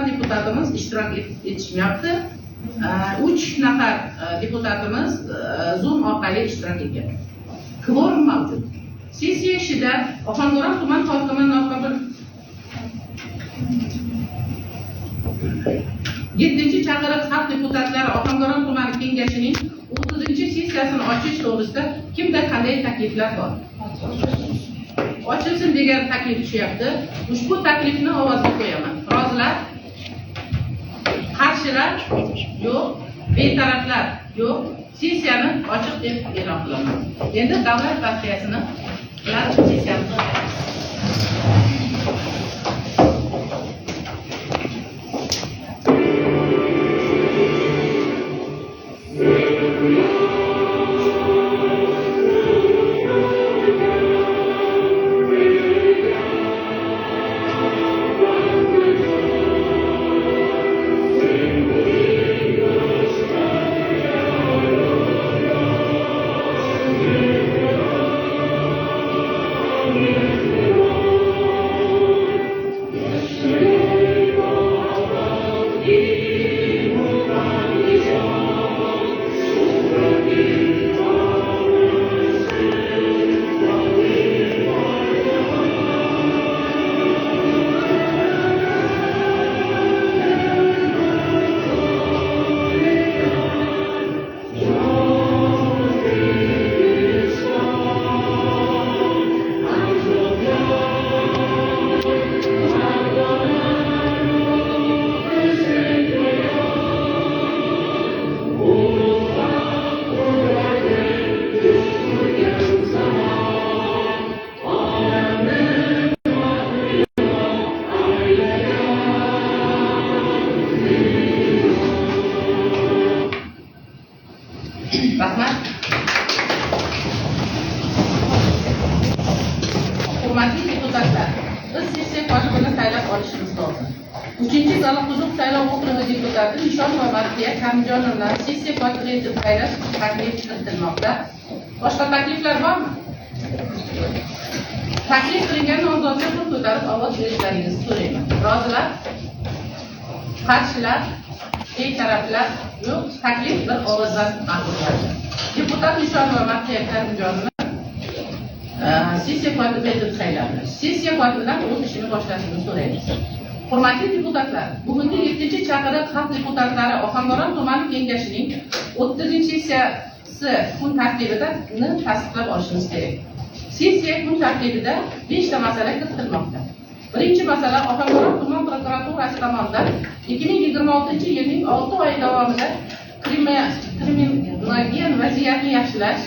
nafar deputatimiz ishtirok etishmayapti. 3 nafar deputatimiz Zoom orqali ishtirok etyapti. Kvorum mavjud. Sessiya ishida Ohangaron tuman hokimi Norqobil 7-chaqiriq xalq deputatlari Ohangaron tumani kengashining 30-sessiyasini ochish to'g'risida kimda qanday takliflar bor? Ochilsin degan taklif tushyapti. Ushbu taklifni ovozga qo'yaman. Rozilar? Qarshilar? Yo'q. Betaraflar? Yo'q. Sessiyani ochiq deb e'lon qilaman. Endi davlat madhiyasini bilan sessiyamizni ochamiz. Rahmat. Hurmatli deputatlar, biz sessiya kotibini saylab olishimiz lozim. 3-Zaliquduq saylov okrugi deputati Nishonova Madhiya Karimjonovna sessiya kotibi etib saylash taklif kiritilmoqda. Boshqa takliflar bormi? Taklif qilingan nomzodga qo'l ko'tarib ovoz berishlaringizni so'rayman. Rozilar? Qarshilar? Betaraflar? Yo'q. Taklif bir ovozdan ma'qullandi. Deputat Nishonova Madhiya Karimjonovna sessiya kotibi etib saylandi. Sessiya kotibidan o'z ishini boshlashini so'raymiz. Hurmatli deputatlar, bugungi 7-chaqiriq xalq deputatlari Ohangaron tumani kengashining 30-sessiyasi kun tartibida tasdiqlab olishimiz kerak. Sessiya kun tartibida 5 ta masala kiritilmoqda. Birinchi masala Ohangaron tuman prokuraturasi tomonidan 2026-yilning 6 oyi davomida kriminogen vaziyatni yaxshilash,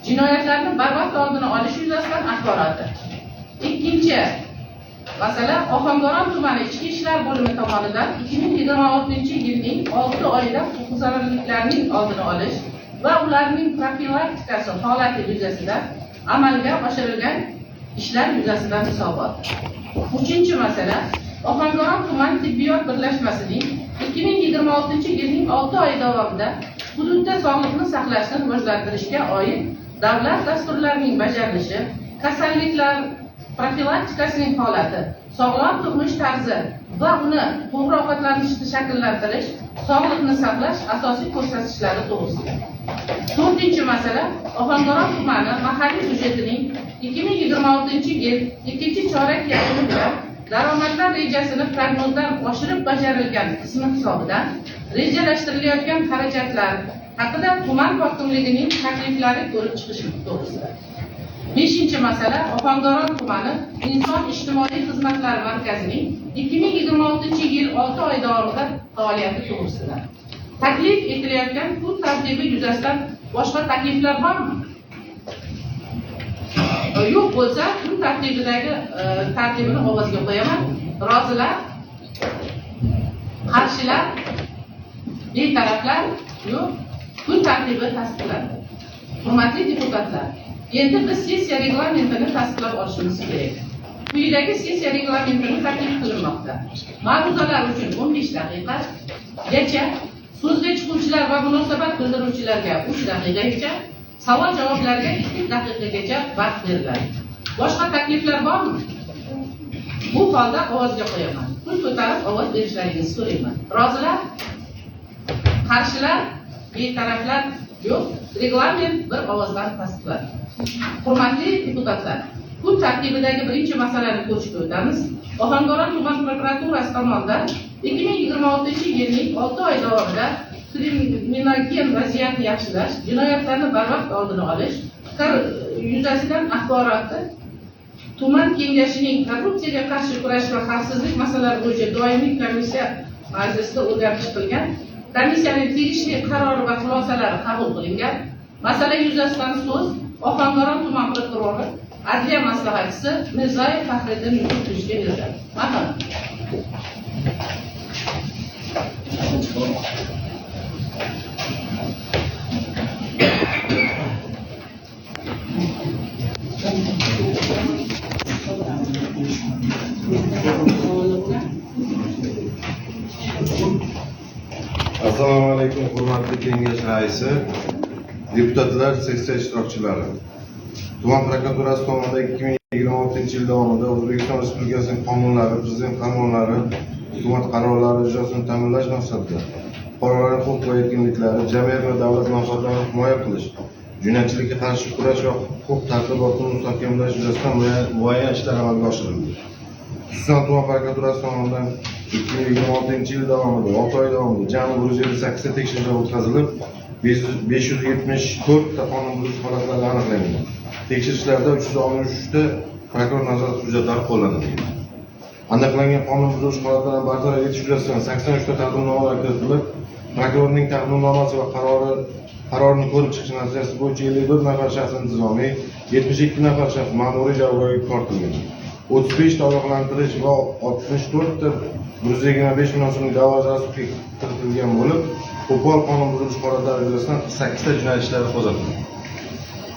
jinoyatlarni barvaqt oldini olish yuzasidan axboroti. Ikkinchi masala Ohangaron tumani Ichki ishlar bo'limi tomonidan 2026-yilning 6 oyida huquqbuzarliklarning oldini olish va ularning profilaktikasi holati yuzasidan amalga oshirilgan ishlar yuzasidan hisobot. Uchinchi masala Ohangaron tuman tibbiyot birlashmasining 2026-yilning 6 oyi davomida hududda sog'liqni saqlashni rivojlantirishga oid davlat dasturlarining bajarilishi, kasalliklar profilaktikasining holati, sog'lom turmush tarzi va uni to'g'ri ovqatlanishni shakllantirish, sog'liqni saqlash asosiy ko'rsatkichlari to'g'risida. To'rtinchi masala Ohangaron tumani mahalliy byudjetining 2026-yil ikkinchi chorak yakuni bilan daromadlar rejasini prognozdan oshirib bajarilgan qismi hisobidan rejalashtirilayotgan xarajatlar haqida tuman hokimligining takliflari ko'rib chiqishi to'g'risida. Beshinchi masala Ohangaron tumani inson ijtimoiy xizmatlar markazining 2026-yil 6 oy davomida faoliyati to'g'risida. Taklif etilayotgan kun tartibi yuzasidan boshqa takliflar bormi? Yo'q bo'lsa, kun tartibidagi tartibini ovozga qo'yaman. Rozilar? Qarshilar? Betaraflar? Yo'q. Kun tartibi tasdiqlandi. Hurmatli deputatlar, endi biz sessiya reglamentini tasdiqlab olishimiz kerak. Quyidagi sessiya reglamentini taklif qilinmoqda. Ma'ruzalar uchun 15 daqiqagacha, so'zga chiquvchilar va munosabat bildiruvchilarga 3 daqiqagacha, savol javoblarga 2 daqiqagacha vaqt beriladi. Boshqa takliflar bormi? Bu holda ovozga qo'yaman. Kun Qo'l ko'tarib ovoz berishlaringizni so'rayman. Rozilar? Qarshilar? Betaraflar? Yo'q. Reglament bir ovozdan tasdiqlandi. Hurmatli deputatlar, kun tartibidagi birinchi masalani ko'rishga o'tamiz. Ohangaron tuman prokuraturasi tomonidan 2026-yilning 6 oy davomida kriminogen vaziyatni yaxshilash, jinoyatlarni barvaqt oldini olish yuzasidan axboroti tuman kengashining korrupsiyaga qarshi kurash va xavfsizlik masalalari bo'yicha doimiy komissiya majlisida o'rganib chiqilgan. Komissiyaning tegishli qarori va xulosalari qabul qilingan. Masala yuzasidan so'z Ohangaron tuman prokurori, adliya maslahatchisi Mirzayev Faxriddin Yusufovichga beriladi. Marhamat. Assalomu alaykum, hurmatli kengash raisi, deputatlar, sessiya ishtirokchilari. Tuman prokuraturasi tomonidan 2026-yil davomida O'zbekiston Respublikasining qonunlari, prezident qarorlari, hukumat qarorlari ijrosini ta'minlash maqsadida fuqarolarning huquq va erkinliklari, jamiyat va davlat manfaatlarini himoya qilish, jinoyatchilikka qarshi kurash va huquq tartibotini mustahkamlash yuzasidan muayyan ishlar amalga oshirildi. Xususan, tuman prokuraturasi tomonidan 2026-yil davomida 6 oy davomida jami 158 ta tekshiruvlar o'tkazilib, 574 ta qonunbuzush holatlari aniqlangan. Tekshirishlarda 363 ta prokuror nazorati hujjatlari qo'llanilgan. Aniqlangan qonunbuzush holatlarini bartaraf etish yuzasidan 83 ta taqdimnomalar kiritilib, prokurorning taqdimnomasi va qarorini ko'rib chiqish natijasi bo'yicha 51 nafar shaxs intizomiy, 72 nafar shaxs ma'muriy javobgarlikka tortilgan. 35 ta ogohlantirish va 64 ta 125 million so'mlik da'vo arizasi kiritilgan bo'lib, qo'pol qonunbuzilish holatlari yuzasidan 48 ta jinoyat ishlari qo'zg'atilgan.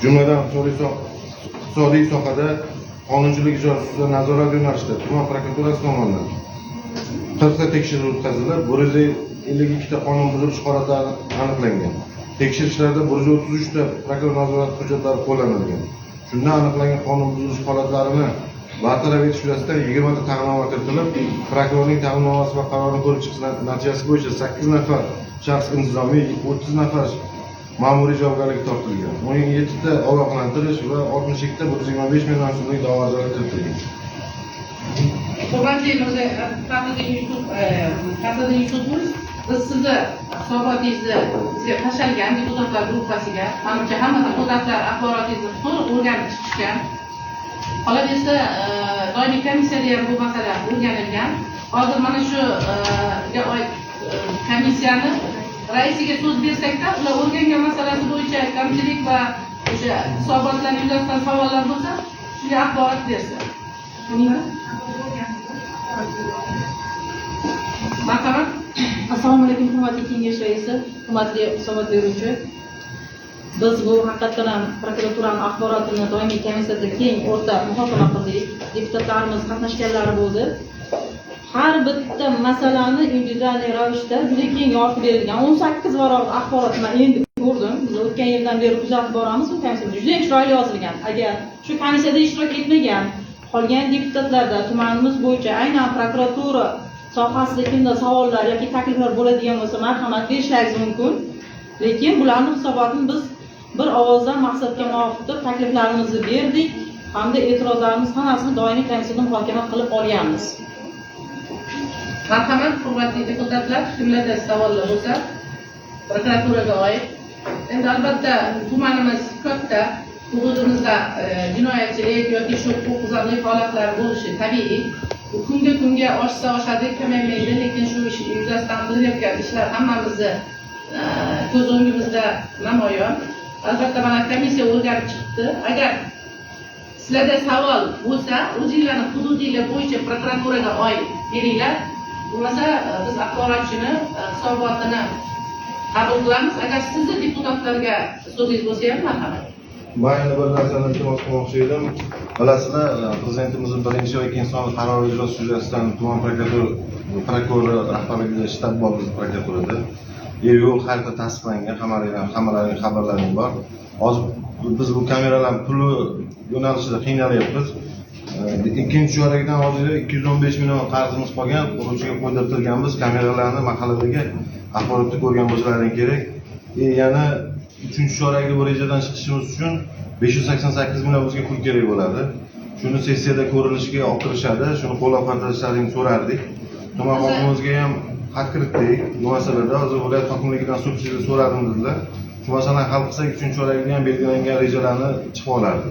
Jumladan, iqtisodiy sohada qonunchilik ijrosi ustidan nazorat yo'nalishida tuman prokuraturasi tomonidan 40 ta tekshiruv o'tkazilib, 152 ta qonunbuzilish holatlari aniqlangan. Tekshirishlarda 133 ta prokuror nazorati hujjatlari qo'llanilgan. Shunda aniqlangan qonunbuzilish holatlarini bartaraf etish yuzasidan 20 ta taqdimnoma kiritilib, prokurorning taqdimnomasi va qarorini ko'rib chiqish natijasi bo'yicha 8 nafar shaxs intizomiy, 30 nafar ma'muriy javobgarlikka tortilgan. 17 ta ogohlantirish va 62 ta 125 million so'mlik da'vo arizalari kiritilgan. Hurmatli Mirza Faxriddin Yusupovich, biz sizni hisobotingizni bizga tashalgan deputatlar gruppasiga, manimcha hamma deputatlar axborotingizni to'liq o'rganib chiqishgan. Qolaversa, doimiy komissiyada ham bu masala o'rganilgan. Hozir mana shu oid komissiyani raisiga so'z bersakda, ular o'rgangan masalasi bo'yicha kamchilik va o'sha hisobotlar yuzasidan savollar bo'lsa, shunga axborot bersa. Marhamat. Assalomu alaykum, hurmatli kengash raisi, hurmatli hisobot beruvchi. Biz bu haqiqatdan ham prokuraturani axborotini doimiy komissiyada keng o'rta muhokama qildik. Deputatlarimiz qatnashganlari bo'ldi. Har bitta masalani individual ravishda juda keng yoritib berilgan. 18 varoq axborot men endi ko'rdim. Biz o'tgan yildan beri kuzatib boramiz bu komissiyada. Juda ham chiroyli yozilgan. Agar shu komissiyada ishtirok etmagan qolgan deputatlarda tumanimiz bo'yicha aynan prokuratura sohasida kimda savollar yoki takliflar bo'ladigan bo'lsa, marhamat berishlaringiz mumkin. Lekin bularning hisobotini biz bir ovozdan maqsadga muvofiq deb takliflarimizni berdik hamda e'tirozlarimiz hammasini doimiy komissiyada muhokama qilib olganmiz. Marhamat, hurmatli deputatlar, kimlarda savollar bo'lsa, prokuraturaga oid. Endi albatta tumanimiz katta, hududimizda jinoyatchilik yoki shu huquqbuzarlik holatlari bo'lishi tabiiy. Bu kunga kunga oshsa oshadi, kamaymaydi, lekin shu ish yuzasidan qilinayotgan ishlar hammamizni ko'z o'ngimizda namoyon. Albatta mana komissiya o'rganib chiqdi. Agar sizlarda savol bo'lsa, o'zinglarni hududinglar bo'yicha prokuraturaga oid beringlar. Bo'lmasa biz axborotchini hisobotini qabul qilamiz. Agar sizni deputatlarga so'zingiz bo'lsa ham marhamat. Men yana bir narsani iltimos qilmoqchi edim. Bilasizlar, prezidentimizning birinchi va ikkinchi sonli qarori ijrosi yuzasidan tuman prokurori rahbarligida shtab bor bizning prokuraturada. Yo'l xarita tasdiqlangan, hammalaring xabarlaring bor. Hozir biz bu kameralar puli yo'nalishida qiynalyapmiz. Ikkinchi chorakdan hozir 215 million qarzimiz qolgan, quruvchiga qo'ydirtirganmiz kameralarni mahalladagi axborotni ko'rgan bo'lsalaring kerak. Yana uchinchi chorakda bu rejadan chiqishimiz uchun 588 million bizga pul kerak bo'ladi. Shuni sessiyada ko'rilishiga olib kirishadi, shuni qo'llab-quvvatlashlaringni so'rardik. Tuman hokimimizga ham xat kiritdik bu masalada. Hozir viloyat hokimligidan subsidiya so'radim dedilar. Shu masalani hal qilsak, uchinchi chorakda ham belgilangan rejalarni chiqib olardi.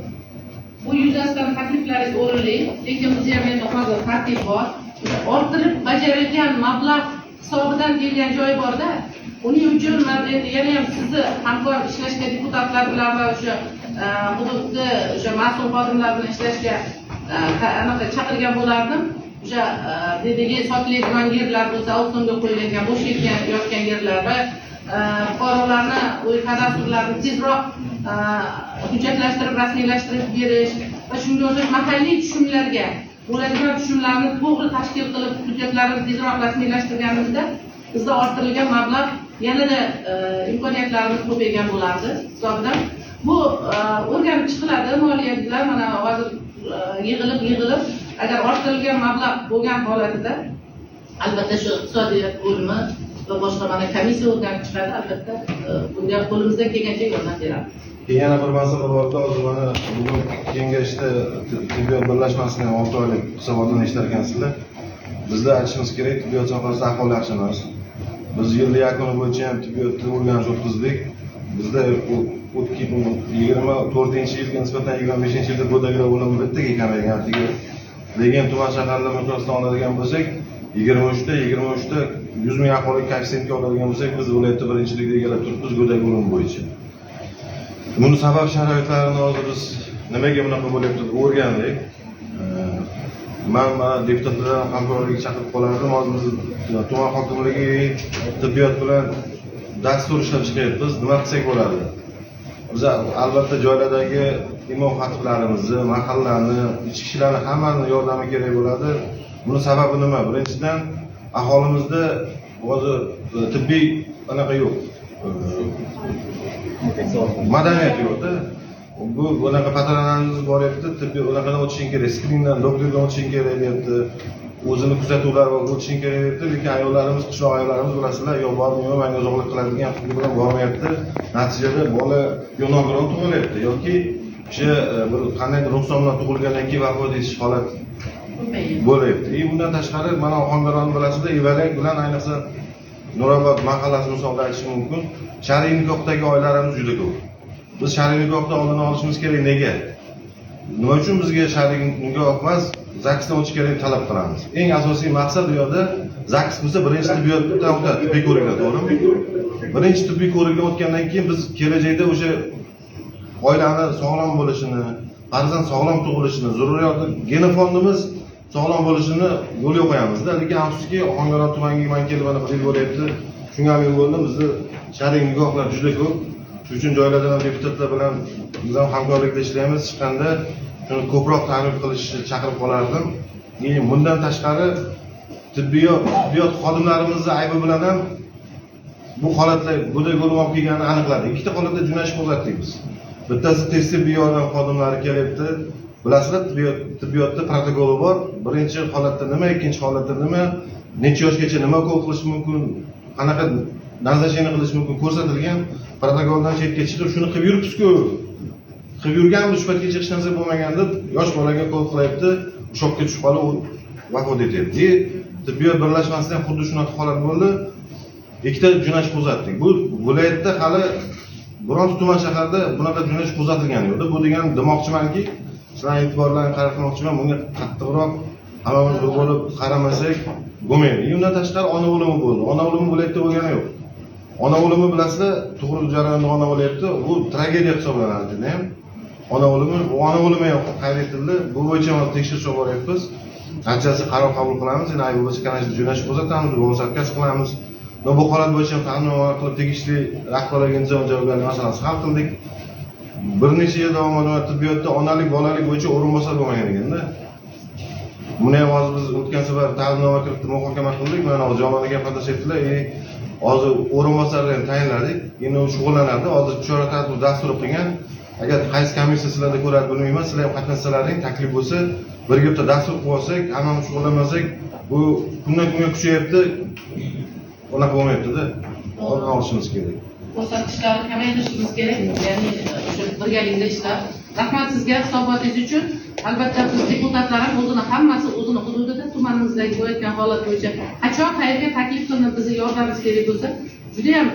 Bu yuzasidan takliflaringiz o'rinli, lekin bizda ham endi hozir tartib bor. O'sha orttirib bajarilgan mablag' hisobidan kelgan joyi borda. Uning uchun man endi yana ham sizni hamkor ishlashga deputatlar bilan va o'sha hududni o'sha mas'ul xodimlar bilan ishlashga anaqa chaqirgan bo'lardim. O'sha dedigi sotiladigan yerlar bo'lsa, auksionga qo'yilgan, bo'sh ketgan yotgan yerlar va fuqarolarni uy kadastrlarini tezroq hujjatlashtirib, rasmiylashtirib berish va shunga o'xshash mahalliy tushumlarga bo'ladigan tushumlarni to'g'ri tashkil qilib, hujjatlarni tezroq rasmiylashtirganimizda bizda orttirilgan mablag' yanada imkoniyatlarimiz ko'paygan bo'lardi hisobidan. Bu o'rganib chiqiladi. Moliyachilar mana hozir yig'ilib agar orttirilgan mablag' bo'lgan holatida albatta shu iqtisodiyot bo'limi va boshqa mana komissiya o'rganib chiqadi, albatta bunga qo'limizdan kelgancha yordam beramiz. Keyin yana bir masala borda, hozir mana bugun kengashda tibbiyot birlashmasining 6 oylik hisobotini eshitar ekansizlar. Bizlar aytishimiz kerak, tibbiyot sohasida ahvol yaxshi emas. Biz yil yakuni bo'yicha ham tibbiyotni o'rganish o'tkazdik. Bizda 24-yilga nisbatan 25-yilda go'daklar o'limi bittaga kamaygan. Lekin tuman shaharlar miqyosida oladigan bo'lsak, 23ta 100 ming aholi koeffitsiyentga oladigan bo'lsak, biz viloyatda birinchilikni egallab turibmiz go'dak o'limi bo'yicha. Buni sabab sharoitlarini hozir biz nimaga bunaqa bo'lyapti deb o'rgandik. Man mana deputatlardan hamkorlikka chaqirib qolardim. Hozir biz tuman hokimligi tibbiyot bilan dastur ishlab chiqyapmiz. Nima qilsak bo'ladi? Biz albatta joylardagi imom xatiblarimizni, mahallani, ichki kishilarni hammani yordami kerak bo'ladi. Buni sababi nima? Birinchidan, aholimizda hozir tibbiy anaqa yo'q. Madaniyat yo'qda. Bu bunaqa patronajimiz boryapti, tibbiy unaqadan o'tishing kerak, skrindan, doktordan o'tishing kerak deyapti. O'zini kuzatuvlar va o'tishing kerak deyapti, lekin ayollarimiz, qishloq ayollarimiz bilasizlar, yo bormayman, manga uzoqlik qiladigan fikr bilan bormayapti. Natijada bola yo nogiron tug'ilyapti yoki o'sha bir qandaydir nuqson bilan tug'ilgandan keyin vafot etish holati bo'lyapti. Bundan tashqari mana Ohangaron bilasizlar, Ivalak bilan ayniqsa Nurobod mahallasi misolida aytishim mumkin. Shar'iy nikohdagi oilalarimiz juda ko'p. Biz shar'iy nikohni oldini olishimiz kerak. Nega? Nima uchun bizga shar'iy nikoh emas, ZAGSdan o'tish kerak deb talab qilamiz? Eng asosiy maqsad u yerda ZAGS bo'lsa birinchi tibbiyotdan o'tadi, tibbiy ko'rikdan, to'g'rimi? Birinchi tibbiy ko'rikdan o'tgandan keyin biz kelajakda o'sha oilani sog'lom bo'lishini, farzand sog'lom tug'ilishini, zurriyotni genofondimiz sog'lom bo'lishini yo'lga qo'yamizda. Lekin afsuski Ohangaron tumaniga man kelib mana bir yil bo'lyapti. Shunga amin bo'ldim, bizni shar'iy nikohlar juda ko'p. Shuning uchun joylardan ham deputatlar bilan biz ham hamkorlikda ishlaymiz. Chiqqanda shuni ko'proq targ'ib qilishni chaqirib qolardim. Bundan tashqari tibbiyot xodimlarimizni aybi bilan ham bu holatlar go'dak o'limi olib kelganini aniqladik. Ikkita holatda jo'nash qo'zg'atdik biz. Bittasi tez tibbiy yordam xodimlari kelyapti. Bilasizlar, tibbiyotda protokoli bor. Birinchi holatda nima, ikkinchi holatda nima, necha yoshgacha nima ukol qilish mumkin, qanaqa назначение qilish mumkin ko'rsatilgan protokoldan chetga chiqib shuni qilib yuribmiz-ku. Qilib yurganmiz, shu paytgacha hech narsa bo'lmagan deb yosh bolaga ukol qilyapti, shokka tushib qolib u vafot etyapti. Tibbiyot birlashmasida ham xuddi shunaqa holat bo'ldi. Ikkita jo'nash qo'zg'atdik. Bu viloyatda hali bironta tuman shaharda bunaqa jo'nash qo'zg'atilgani yo'qda. Bu degani demoqchimanki, sizlarning e'tiborlaringni qaratmoqchiman, bunga qattiqroq hammamiz bir bo'lib qaramasak bo'lmaydi. Undan tashqari ona o'limi bo'ldi. Ona o'limi viloyatda bo'lgani yo'q. Ona o'limi bilasizlar, tug'ruq jarayonida ona o'lyapti. Bu tragediya hisoblanadi juda ham. Ona o'limi, bu ona o'limi ham qayd etildi. Bu bo'yicha hozir tekshirish olib boryapmiz. Natijasi qaror qabul qilamiz. Endi aybi bo'lsa, конечно, jo'nash qo'zg'atamiz, bo'lmasa отказ qilamiz. Va bu holat bo'yicha ham taqdimnoma qilib tegishli rahbarlarga intizomiy javobgarlik masalasini hal qildik. Bir necha yil davomida tibbiyotda onalik, bolalik bo'yicha o'rinbosar bo'lmagan ekanda. Buni ham hozir biz o'tgan safar taqdimnoma kiritib muhokama qildik. Mana hozir Jomon aka qatnashyaptilar. Hozir o'rinbosarlarni ham tayinladik. Endi u shug'ullanadi. Hozir chora tartib dasturi qilgan. Agar qaysi komissiya sizlarda ko'radi bilmayman, sizlar ham qatnashsalaring, taklif bo'lsa, birga bitta dastur qilib olsak, hammamiz shug'ullanmasak, bu kundan kunga kuchayapti, unaqa bo'lmayapti-da. Oldini olishimiz kerak. Ko'rsatkichlarni kamaytirishimiz kerak, ya'ni o'sha birgalikda ishlab. Rahmat sizga hisobotingiz uchun. Albatta, biz deputatlar ham o'zini, hammasi o'zini hududida, tumanimizdagi bo'layotgan holat bo'yicha qachon qayerga taklif qilinib, bizni yordamimiz kerak bo'lsa, judayam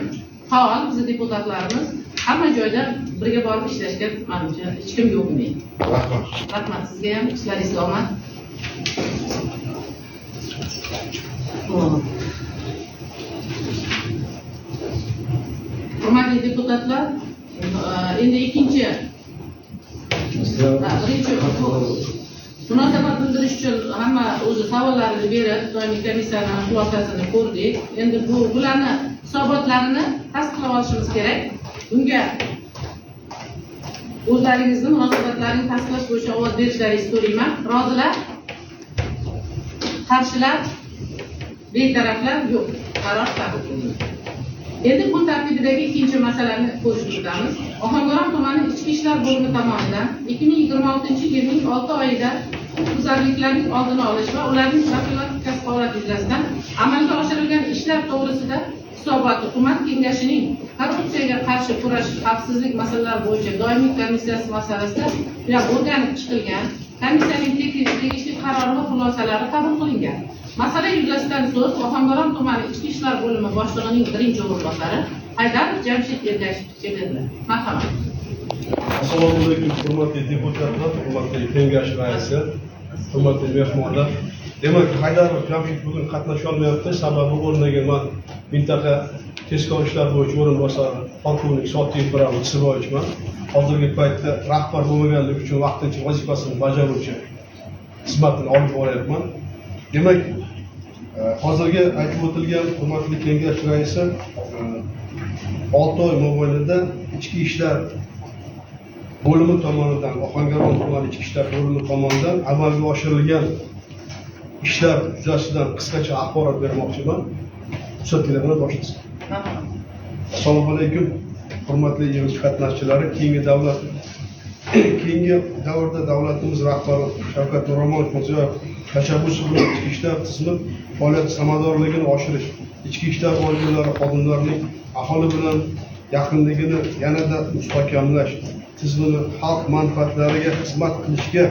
faol bizni deputatlarimiz hamma joyda birga borib ishlashga, manimcha, hech kim yo'q deydi. Rahmat. Rahmat sizga ham, ishlaringizga omad. Hurmatli deputatlar, endi ikkinchi, birinchi munosabat bildirish uchun hamma o'zi savollarini berib, doimiy komissiyani xulosasini ko'rdik. Endi bularni hisobotlarini tasdiqlab olishimiz kerak. Bunga o'zlaringizni munosabatlarini tasdiqlash bo'yicha ovoz berishlaringizni so'rayman. Rozilar? Qarshilar? Betaraflar? Yo'q. Qaror qabul qilindi. Endi kun tartibidagi ikkinchi masalani ko'rishib o'tamiz. Ohangaron tumani Ichki ishlar bo'limi tomonidan 2026-yilning 6 oyida huquqbuzarliklarning oldini olish va ularning profilaktikasi holati yuzasidan amalga oshirilgan ishlar to'g'risida hisoboti tuman kengashining korrupsiyaga qarshi kurashish xavfsizlik masalalari bo'yicha doimiy komissiyasi masalasida o'rganib chiqilgan. Komissiyaning tegishli qarori va xulosalari qabul qilingan. Masala yuzasidan so'z Ohangaron tumani Ichki ishlar bo'limi boshlig'ining birinchi o'rinbosari Haydarov Jamshid Ergashevichga beriladi. Marhamat. Assalomu alaykum, hurmatli deputatlar, hurmatli kengash raisi, hurmatli mehmonlar. Demak, Haydarov Jamshid bugun qatnasha olmayapti. Sababi o'rniga man mintaqa tezkor ishlar bo'yicha o'rinbosari polkovnik Sotiyev Ibrahim Isiboyevichman. Hozirgi paytda rahbar bo'lmaganligi uchun vaqtincha vazifasini bajaruvchi xizmatini olib boryapman. Demak, hozirgi aytib o'tilgan hurmatli kengash raisi 6 oy mobaynida Ichki ishlar bo'limi tomonidan, Ohangaron tumani Ichki ishlar bo'limi tomonidan amalga oshirilgan ishlar yuzasidan qisqacha axborot bermoqchiman. Ruxsat bilan boshlasak. Assalomu alaykum, hurmatli yig'ilish qatnashchilari. Keyingi davrda davlatimiz rahbari Shavkat Miromonovich Mirziyoyev tashabbusi bilan ichki ishlar tizimi faoliyat samaradorligini oshirish, ichki ishlar organlari xodimlarining aholi bilan yaqinligini yanada mustahkamlash, tizimini xalq manfaatlariga xizmat qilishga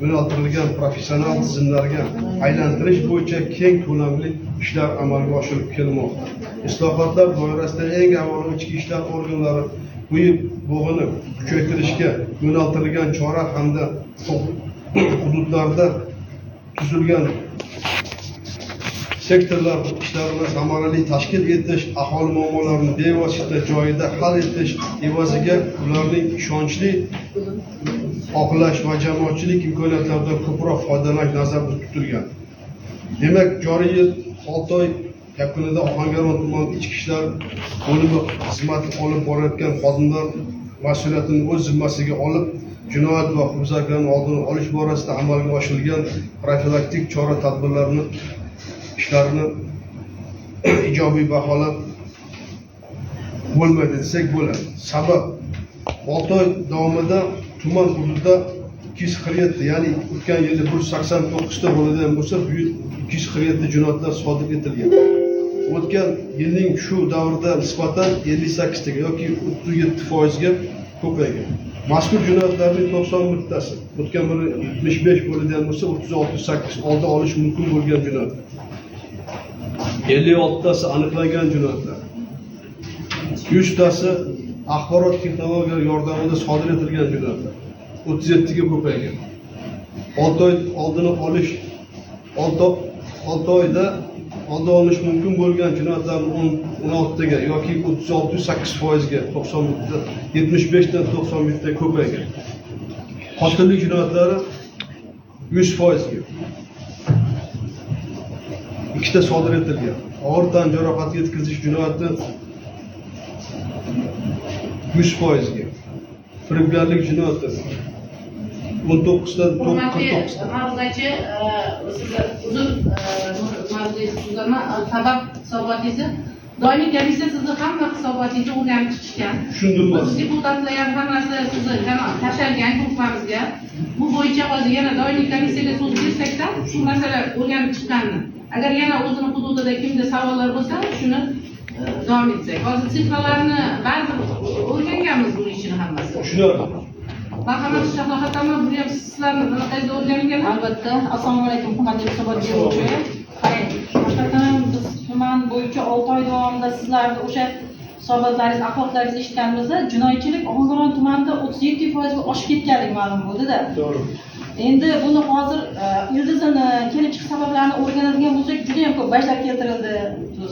yo'naltirilgan professional tizimlarga aylantirish bo'yicha keng ko'lamli ishlar amalga oshirib kelinmoqda. Islohotlar doirasida eng avvalo ichki ishlar organlari quyi bo'g'ini kuchaytirishga yo'naltirilgan chora hamda hududlarda tuzilgan sektorlar ishlarini samarali tashkil etish, aholi muammolarini bevosita joyida hal etish evaziga ularning ishonchli oqlash va jamoatchilik imkoniyatlaridan ko'proq foydalanish nazarda tutilgan. Demak, joriy yil 6 oy yakunida Ohangaron tumani Ichki ishlar bo'limi xizmat olib borayotgan xodimlar mas'uliyatini o'z zimmasiga olib, jinoyat va huquqbuzarliklarning oldini olish borasida amalga oshirilgan profilaktik chora-tadbirlarni ishlarini ijobiy baholab bo'lmaydi desak bo'ladi. Sabab 6 oy davomida tuman hududida 247, ya'ni o'tgan yilda 189 ta bo'ladigan bo'lsa, bu yil 247 jinoyatlar sodir etilgan. O'tgan yilning shu davrida nisbatan 58 taga yoki 37% ga ko'paygan. Mazkur jinoyatlarning 91 tasi, o'tgan yili 75 bo'ladigan bo'lsa, 36.8 oldi olish mumkin bo'lgan jinoyatlar. 56 tasi aniqlangan jinoyatlar. 100 tasi axborot texnologiyalari yordamida sodir etilgan jinoyatlar. 37 ga ko'paygan. 6 oy oldini olish 6 oyda oldi olinish mumkin bo'lgan jinoyatlarning 16 taga yoki 36.8% ga 75 dan 91 ta ko'paygan. Qotillik jinoyatlari 100% ga 2 ta sodir etilgan. Og'ir tan jarohati yetkazish jinoyati 100% ga. Firibgarlik jinoyati 19 dan Hurmatli 49 ta. ma'ruzachi, sizni uzr, ma'ruzachi uzaman, sabab hisobotingizni Doimiy komissiya sizni hamma hisobotingizni o'rganib chiqishgan. Tushundim. Biz deputatlar ham hammasi sizni tashalgan gruppamizga. Bu bo'yicha hozir yana doimiy komissiyaga so'z bersakda shu masala o'rganib chiqqanini. Agar yana o'zini hududida kimda savollar bo'lsa, shuni davom etsak. Hozir цифра larni ba'zi o'rganganmiz buni ichini hammasi. Tushunarli. Marhamat, Shahlo Hatamova, buni ham sizlarni bunaqangiz o'rgangan. Albatta. Assalomu alaykum, hurmatli hisobot beruvchi. Qarang, haqiqatan biz tuman bo'yicha 6 oy davomida sizlarni o'sha hisobotlaringiz, axborotlaringizni eshitganimizda jinoyatchilik Ohangaron tumanida 37% ga oshib ketganligi ma'lum bo'ldi-da. To'g'ri. Endi buni hozir ildizini kelib chiqish sabablarini o'rganadigan bo'lsak, juda ham ko'p bajlar keltirildi.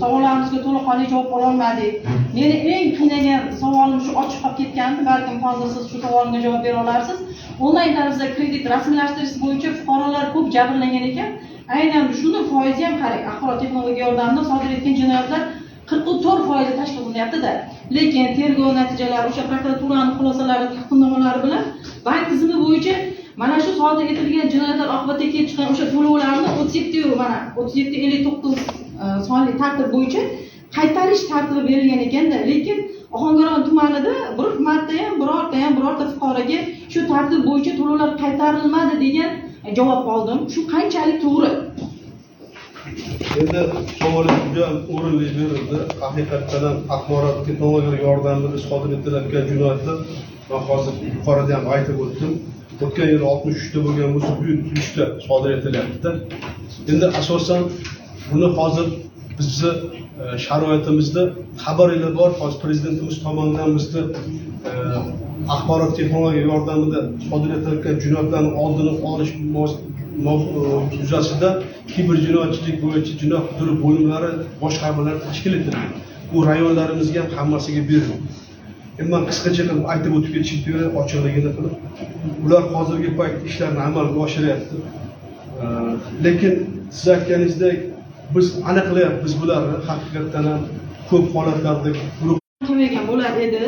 Savollarimizga to'laqonli javob ololmadik. Meni eng qiynagan savolim shu ochiq qolib ketgandi, balkim hozir siz shu savolimga javob bera olarsiz. Onlayn tarzda kredit rasmiylashtirish bo'yicha fuqarolar ko'p jabrlangan ekan. Aynan shuni foizi ham qarang, axborot texnologiya yordamida sodir etgan jinoyatlar 44% tashkil qilyapti-da. Lekin tergov natijalari, o'sha prokuraturani xulosalari, taqdimnomalari bilan bank tizimi bo'yicha mana shu sodir etilgan jinoyatlar oqibatida kelib chiqqan o'sha to'lovlarni 37 mana 37.59 sonli tartib bo'yicha qaytarish tartibi berilgan ekanda, lekin Ohangaron tumanida bir marta ham birorta fuqaroga shu tartib bo'yicha to'lovlar qaytarilmadi degan javob oldim. Shu qanchalik to'g'ri? Endi savolingiz juda o'rinli berildi. Haqiqatdan ham axborot texnologiyalari yordamida sodir etilayotgan jinoyatlar, man hozir yuqorida ham aytib o'tdim. O'tgan yil 63 ta bo'lgan bo'lsa, bu yil 3 ta sodir etilyapti. Endi asosan buni hozir bizni sharoitimizda xabaringlar bor, hozir prezidentimiz tomonidan bizni axborot texnologiya yordamida sodir etilayotgan jinoyatlarning oldini olish yuzasida kiber jinoyatchilik bo'yicha jinoyat qidiruv bo'limlari boshqarmalari tashkil etildi. Bu rayonlarimizga ham hammasiga berildi. Endi man qisqacha qilib aytib o'tib ketishim kerak, ochiqligini qilib. Ular hozirgi paytda ishlarni amalga oshiryapti. Lekin siz aytganingizdek biz aniqlayapmiz bularni, haqiqatdan ham ko'p holatlarda guruh qilmagan bo'lar edi.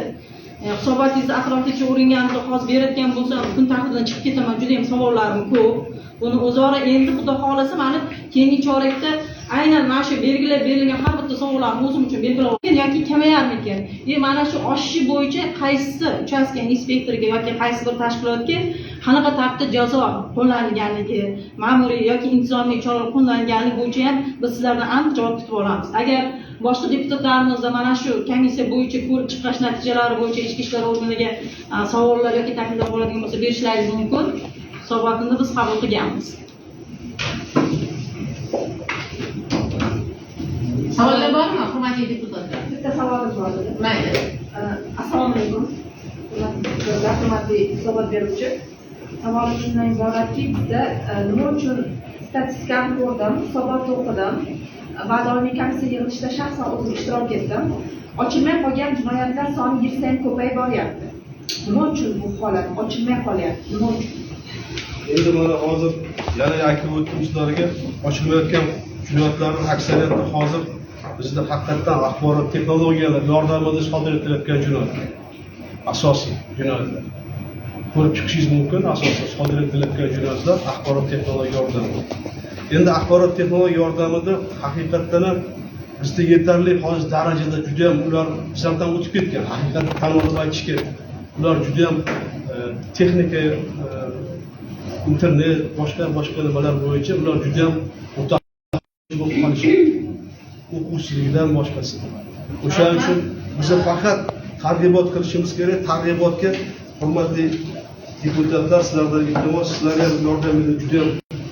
Hisobotingizni atroflicha o'rganganimda hozir berayotgan bo'lsam, kun tartibidan chiqib ketaman, juda ham savollarim ko'p. Buni o'zaro endi Xudo xohlasa mani keyingi chorakda aynan mana shu belgilab berilgan har bitta savollarni o'zim uchun belgilab olgan yoki kamayarmikin? Mana shu oshishi bo'yicha qaysi uchastka inspektoriga yoki qaysi bir tashkilotga qanaqa tartibda jazo qo'llanilganligi, ma'muriy yoki intizomiy choralar qo'llanilganligi bo'yicha ham biz sizlardan aniq javob kutib olamiz. Agar boshqa deputatlarimizda mana shu komissiya bo'yicha ko'rib chiqish natijalari bo'yicha ichki ishlar organiga savollar yoki takliflar bo'ladigan bo'lsa berishlaringiz mumkin. Hisobotini biz qabul qilganmiz. Savollar bormi, hurmatli deputatlar? Bitta savolim bor edi. Mayli. Assalomu alaykum. Hurmatli hisobot beruvchi. Savolim shundan iboratki, bizda nima uchun statistikani ko'rdim, hisobotni o'qidim va doimiy komissiya yig'ilishida shaxsan o'zim ishtirok etdim. Ochilmay qolgan jinoyatlar soni yil sayin ko'payib boryapti. Nima uchun bu holat ochilmay qolyapti? Nima uchun? Endi mana hozir yana aytib o'tdim sizlarga, ochilmayotgan jinoyatlarning aksariyati hozir bizda haqiqatdan axborot texnologiyalari yordamida sodir etilayotgan jinoyatlar. Asosiy jinoyatlar. Ko'rib chiqishingiz mumkin, asosan sodir etilayotgan jinoyatlar axborot texnologiya yordamida. Endi axborot texnologiya yordamida haqiqatdan ham bizda yetarli hozir darajada juda ham ular bizlardan o'tib ketgan, haqiqatni tan olib aytish kerak. Ular juda ham texnika, internet, boshqa nimalar bo'yicha ular juda ham mutaxassis bo'lib qolishgan. O'quvchilikdan boshqasi. O'shaning uchun biz faqat targ'ibot qilishimiz kerak. Targ'ibotga hurmatli deputatlar, sizlardan iltimos, sizlar ham yordam berib juda ham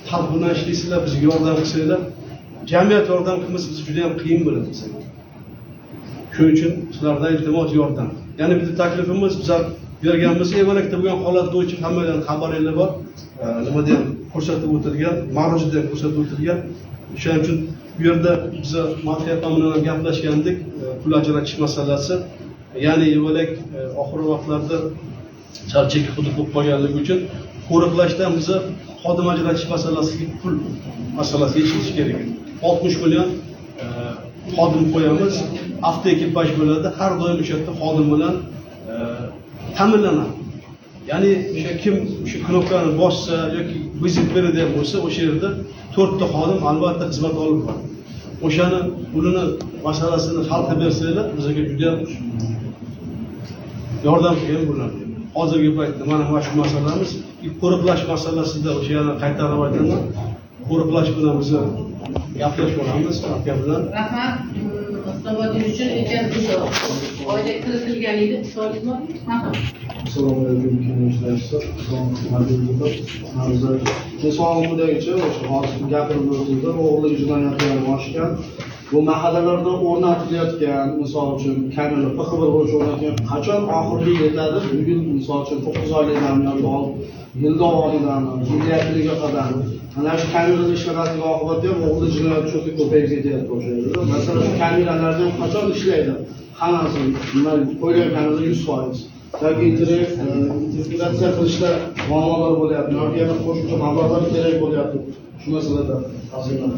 xalq bilan ishlaysizlar, bizga yordam qilsanglar, jamiyat yordam qilmasa biz juda ham qiyin bo'ladi bizga. Shuning uchun sizlardan iltimos yordam. Ya'ni bizni taklifimiz, bizlar berganmiz, Evalakda bo'lgan holat bo'yicha hammadan xabaringlar bor. Nimada ham ko'rsatib o'tilgan, ma'ruzada ham ko'rsatib o'tilgan. O'shaning uchun bu yerda biz Madhiya bilan ham gaplashgandik, pul ajratish masalasi. Ya'ni Evalak oxirgi vaqtlarda sal chekka hudud bo'lib qolganligi uchun qo'riqlashdan biza xodim ajratish masalasiga pul masalasi yechilishi kerak. 60 million xodim qo'yamiz, avtoekipaj bo'ladi, har doim o'sha yerda xodim bilan ta'minlanadi. Ya'ni o'sha kim o'sha knopkani bossa yoki vizit beradigan bo'lsa, o'sha yerda 4 ta xodim albatta xizmat olib boradi. O'shani pulini masalasini hal qilib bersanglar, bizga juda yordam qilgan bo'ladi. Hozirgi paytda mana shu masalamiz, qo'riqlash masalasida o'sha yana qaytarib aytaman. Qo'riqlash bilan biz gaplashib olamiz aka bilan. Rahmat hisobotingiz uchun. Lekin biz oyda kiritilgan edi. Savolingiz bormi? Marhamat. Assalomu alaykum, kengash raisi, hurmatli. Savolim bundagicha, o'sha hozir gapirib o'tildi, o'g'irlik jinoyatlari oshgan. Bu mahallalarda o'rnatilayotgan, misol uchun, kamera PXB bo'yicha o'rnatilgan, qachon oxiriga yetadi? Bugun, misol uchun, 9 oyliklarni yoki yil davomidami, yil yakuniga qadar mana shu kamerada ishlamasligi oqibatida ham o'g'irlik jinoyati juda ko'payib ketyapti o'sha yerda. Masalan, shu kameralarda ham qachon ishlaydi? Hammasi nima qo'yilgan kamerada 100%. Yoki integratsiya qilishda muammolar bo'lyapti, yoki yana qo'shimcha mablag'lar kerak bo'lyapti. Shu masalada tafsilot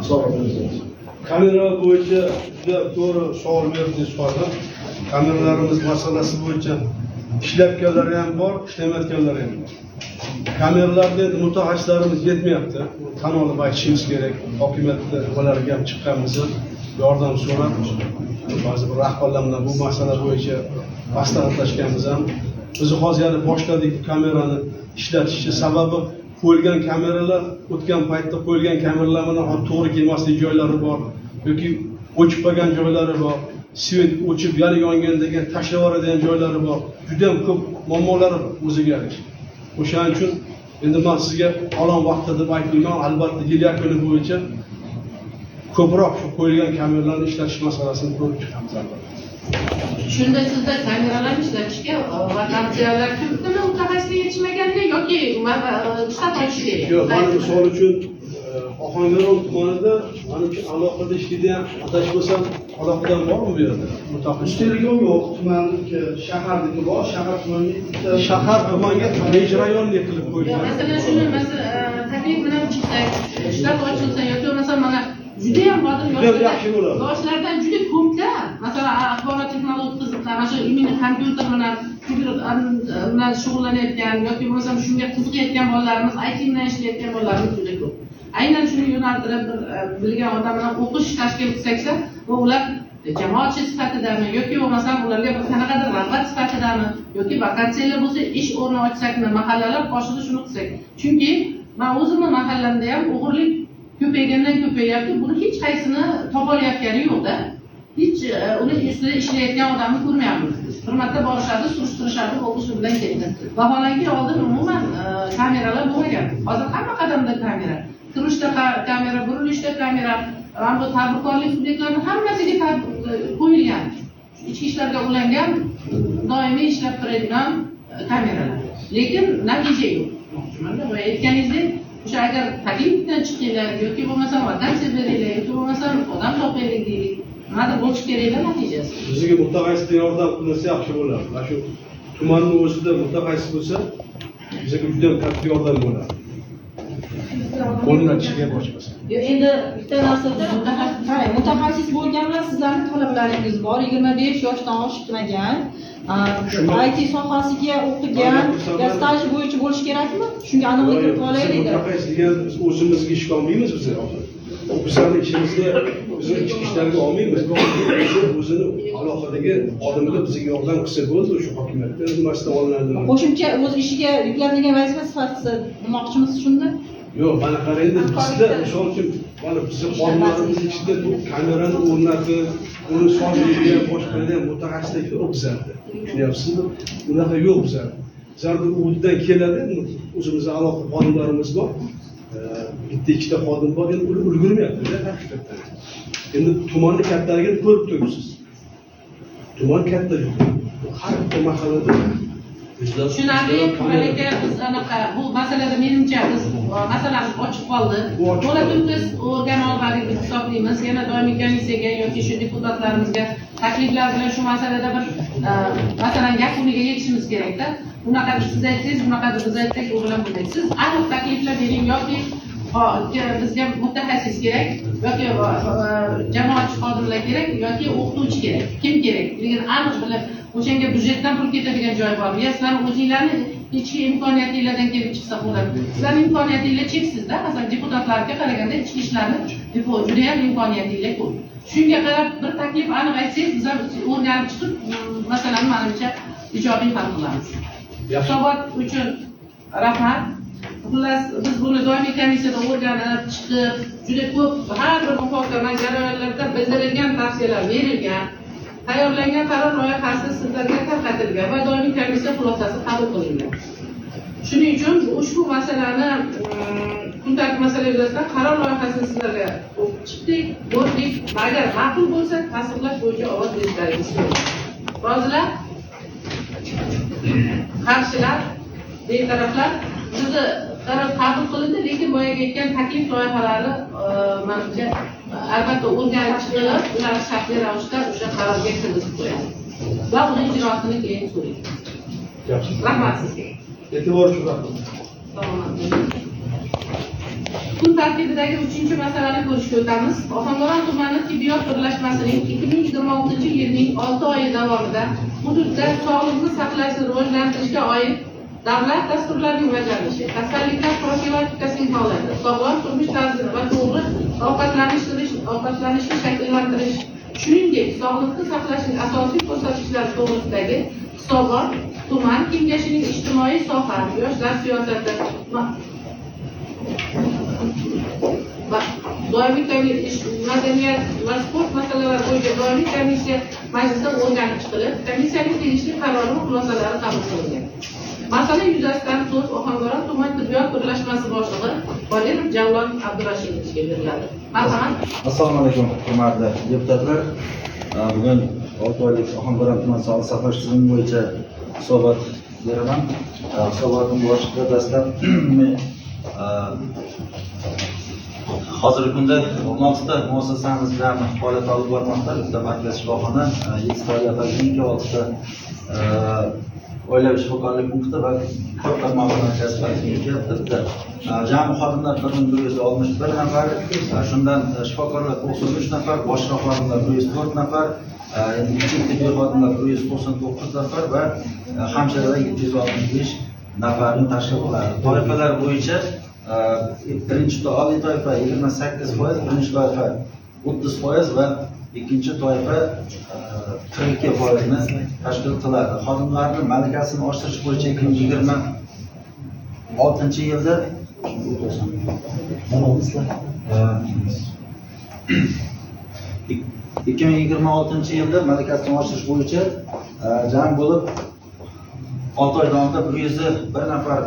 hisobot bersangiz. Kameralar bo'yicha juda to'g'ri savol berdingiz hozir. Kameralarimiz masalasi bo'yicha ishlayotganlari ham bor, ishlamayotganlari ham bor. Kameralarga endi mutaxassislarimiz yetmayapti. Tan olib aytishimiz kerak. Hokimiyatda nimalarga ham chiqqanmiz, yordam so'rab, ba'zi bir rahbarlar bilan bu masala bo'yicha maslahatlashganmiz ham. Biz hozir yana boshladik kamerani ishlatishni. Sababi qo'yilgan kameralar o'tgan paytda qo'yilgan kameralar bilan hozir to'g'ri kelmaslik joylari bor yoki o'chib qolgan joylari bor, svet o'chib yana yongandan keyin tashlab yuboradigan joylari bor. Juda ham ko'p muammolari bor o'ziga yarasha. O'shaning uchun endi man sizga falon vaqtda deb aytmayman, albatta yil yakuni bo'yicha ko'proq shu qo'yilgan kameralarni ishlatish masalasini ko'rib chiqamiz albatta. Shunda sizda kameralarni ishlatishga vakansiyalar kiritdimi, mutaxassislik yetishmaganda yoki shtat ochish kerak? Yo'q, mana misol uchun Ohangaron tumanida manimcha alohida ishlaydigan, adashmasam, aloqadan bormi bu yerda mutaxassis? Telekom yo'q, tumanniki, shaharniki bor, shahar tumaniga bitta Shahar tumanga межрайонный qilib qo'yilgan. Masalan, shuni taklif bilan chiqsak, shtat ochilsa yoki bo'lmasam mana judayam hozir Juda yaxshi bo'ladi. Yoshlardan juda ko'pda, masalan, axborot texnologik qiziqlar, mana shu именно kompyuter bilan bilan shug'ullanayotgan yoki bo'lmasam shunga qiziqayotgan bolalarimiz, IT bilan ishlayotgan bolalarimiz juda ko'p. Aynan shuni yo'naltirib bir bilgan odam bilan o'qish tashkil qilsak, va ular jamoatchi sifatidami yoki bo'lmasam ularga bir qanaqadir rag'bat sifatidami yoki vakansiyalar bo'lsa ish o'rni ochsakmi, mahallalar qoshida shuni qilsak. Chunki man o'zimni mahallamda ham o'g'irlik ko'paygandan ko'payyapti. Buni hech qaysini topolayotgani yo'qda. Hech uni ustida ishlayotgan odamni ko'rmayapmiz biz. Bir marta borishadi, surishtirishadi, bo'ldi, shu bilan ketdi. Vaholanki oldin umuman kameralar bo'lmagan. Hozir hamma qadamda kamera. Kirishda kamera, burilishda kamera, mana bu tadbirkorlik subyektlarini hammasiga qo'yilgan. Ichki ishlarga ulangan, doimiy ishlab turadigan kameralar. Lekin natija yo'q. Demoqchimanda, boya aytganingizdek, o'sha agar taklif bilan chiqinglar yoki bo'lmasam vakansiya beringlar yoki bo'lmasam odam topaylik deylik. Nimadir bo'lishi kerakda natijasi. Bizga mutaxassislar yordam qilsa yaxshi bo'ladi. Mana shu tumanni o'zida mutaxassis bo'lsa, bizga juda katta yordam bo'ladi. O'rnatishga boshqasi. Yo'q, endi bitta narsada qarang, mutaxassis bo'lgan bilan sizlarning talablaringiz bor, 25 yoshdan oshmagan, IT sohasiga o'qigan, yo staj bo'yicha bo'lishi kerakmi? Shunga aniqlik kiritib olaylik. Mutaxassis degan biz o'zimizga ishga olmaymiz biz hozir. Bizlarni ishimizda bizni ichki ishlarga olmaymiz. O'zini alohidagi xodimlar bizga yordam qilsa bo'ldi, o'sha hokimiyatdan nimasidan olinadi. Qo'shimcha o'z ishiga yuklanadigan vazifa sifatida demoqchimisiz shunda? Yo'q, mana qarangda, bizda misol uchun mana bizni xodimlarimiz ichida bu kamerani o'rnatib, uni sozlaydigan, boshqalardan mutaxassislar yo'q bizlarda. Tushunyapsizmi? Unaqa yo'q bizlarda. Bizlarda UDdan keladi, o'zimizni aloqa xodimlarimiz bor. Bitta ikkita xodim bor, endi ular ulgurmayapti-da haqiqatdan. Endi tumanni kattaligini ko'rib turibsiz. Tuman katta juda. Har bitta mahallada Tushunarli, aka, biz anaqa bu masalada menimcha biz masalamiz ochiq qoldi. To'la to'kis o'rgana olmadik deb hisoblaymiz. Yana doimiy komissiyaga yoki shu deputatlarimizga takliflar bilan shu masalada bir masalan yakuniga yetishimiz kerakda. Bunaqa deb siz aytsangiz, bunaqa deb biz aytsak, u bilan bo'lmaydi. Siz aniq takliflar bering yoki bizga mutaxassis kerak yoki jamoatchi xodimlar kerak yoki o'qituvchi kerak. Kim kerak? Lekin aniq bilib, o'shanga byudjetdan pul ketadigan joy bormi? Yo sizlarni o'zinglarni Ichki imkoniyatinglardan kelib chiqsa bo'ladi. Sizlarni imkoniyatinglar cheksizda, masalan, deputatlarga qaraganda ichki ishlarni judayam imkoniyatinglar ko'p. Shunga qarab bir taklif aniq aytsangiz, biz ham o'rganib chiqib, masalani manimcha ijobiy hal qilamiz. Hisobot uchun rahmat. Xullas, biz buni doimiy komissiyada o'rganib chiqib, juda ko'p har bir muhokama jarayonlarida bildirilgan tavsiyalar berilgan, tayyorlangan qaror loyihasi sizlarga tarqatilgan va doimiy komissiya xulosasi qabul qilingan. Shuning uchun ushbu masalani kun tartibi masala yuzasidan qaror loyihasini sizlarga o'qib chiqdik, ko'rdik. Agar ma'qul bo'lsa, tasdiqlash bo'yicha ovoz berishlaringiz kerak. Rozilar? Qarshilar? Betaraflar? Bizni qaror qabul qilindi, lekin boyagi aytgan taklif loyihalari manimcha albatta o'rganib chiqilib, ular shartli ravishda o'sha qarorga kirgizib qo'yadi va uni ijrosini keyin so'raydi. Yaxshi. Rahmat sizga. E'tibor uchun rahmat. Salomat bo'ling. Kun tartibidagi uchinchi masalani ko'rishga o'tamiz. Ohangaron tumani tibbiyot birlashmasining 2026-yilning 6 oyi davomida hududda sog'liqni saqlashni rivojlantirishga oid davlat dasturlarining bajarilishi, kasalliklar profilaktikasining holati, sog'lom turmush tarzini va to'g'ri ovqatlanishni shakllantirish, shuningdek, sog'liqni saqlashning asosiy ko'rsatkichlari to'g'risidagi hisobot tuman kengashining ijtimoiy soha, yoshlar siyosati va doimiy madaniyat va sport masalalari bo'yicha doimiy komissiya majlisida o'rganib chiqilib, komissiyaning tegishli qarori va xulosalari qabul qilingan. Masala yuzasidan so'z Ohangaron tuman tibbiyot birlashmasi boshlig'i Qodirov Javlon Abdurashidovichga beriladi. Marhamat. Assalomu alaykum, hurmatli deputatlar. Bugun 6 oylik Ohangaron tuman sog'liqni saqlash tizimi bo'yicha hisobot beraman. Hisobotning boshida dastlab hozirgi kunda 16 ta muassasamiz jami faoliyat olib bormoqda. Bitta markaz shifoxona, 7 ta oila poliklinika, 6 ta oilaviy shifokorlik punkti va ko'p tarmoqli markaz poliklinika bitta. Jami xodimlar 1161 nafar, shundan shifokorlar 93 nafar, boshqa xodimlar 104 nafar, endi kichik tibbiy xodimlar 199 nafar va hamshiralar 765 nafarni tashkil qiladi. Toifalar bo'yicha birinchi oliy toifa 28%, birinchi toifa 30% va ikkinchi toifa 42%ni tashkil qiladi. Xodimlarning malakasini oshirish bo'yicha 2026 yilda 2026 yilda malakasini oshirish bo'yicha jam bo'lib 6 oy davomida 101 nafar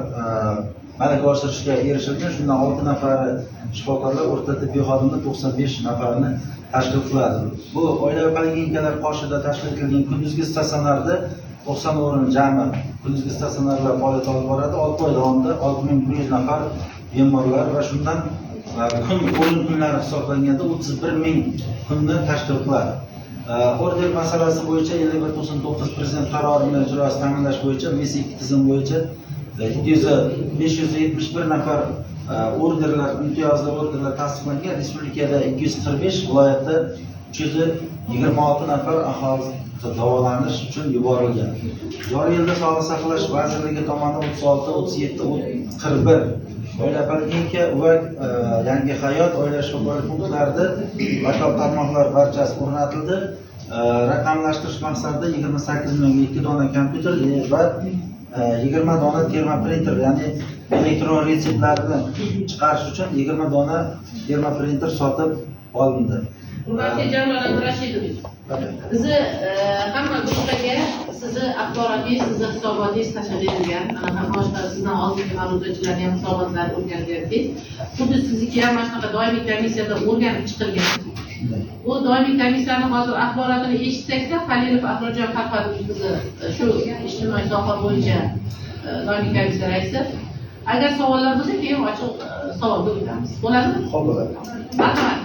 malaka oshirishga erishilgan. Shundan 6 nafari shifokorlar, o'rta tibbiy xodimlar 95 nafarni tashkil qiladi. Bu oilaviy poliklinikalar qoshida tashkil etilgan kunduzgi statsionarda 90 o'rin jami kunduzgi statsionarlar faoliyat olib boradi. 6 oy davomida 6100 nafar bemorlar va shundan kun o'lim kunlari hisoblanganda 31 ming kunni tashkil qiladi. Order masalasi bo'yicha 5199 prezident qarorini ijrosi ta'minlash bo'yicha MIS 2 tizim bo'yicha 571 nafar orderlar, imtiyozli orderlar tasdiqlangan. Respublikada 245, viloyatda 326 nafar aholi davolanish uchun yuborilgan. Joriy yilda Sog'liqni saqlash vazirligi tomonidan 36, 37, 41 oila poliklinika va Yangi hayot oila shifokorlik punktlarida lokal tarmoqlar barchasi o'rnatildi. Raqamlashtirish maqsadida 28 millionga 2 dona kompyuter va 20 dona termoprinter, ya'ni elektron retseptlarni chiqarish uchun 20 dona termoprinter sotib olindi. Hurmatli Javlon Abdurashidovich, bizni hamma guruhlarga sizni axborotingiz, sizni hisobotingiz tashlab berilgan. Mana boshqa sizdan oldingi ma'ruzachilarni ham hisobotlarini o'rganib. Xuddi sizniki ham mana shunaqa doimiy komissiyada o'rganib chiqilgan. Bu doimiy komissiyani hozir axborotini eshitsakda, Halilov Ahrorjon Farhadovich bizni shu ijtimoiy soha bo'yicha doimiy komissiya raisi. Agar savollar bo'lsa, keyin ochiq savolga o'tamiz. Bo'ladimi? Xo'p, bo'ladi. Marhamat.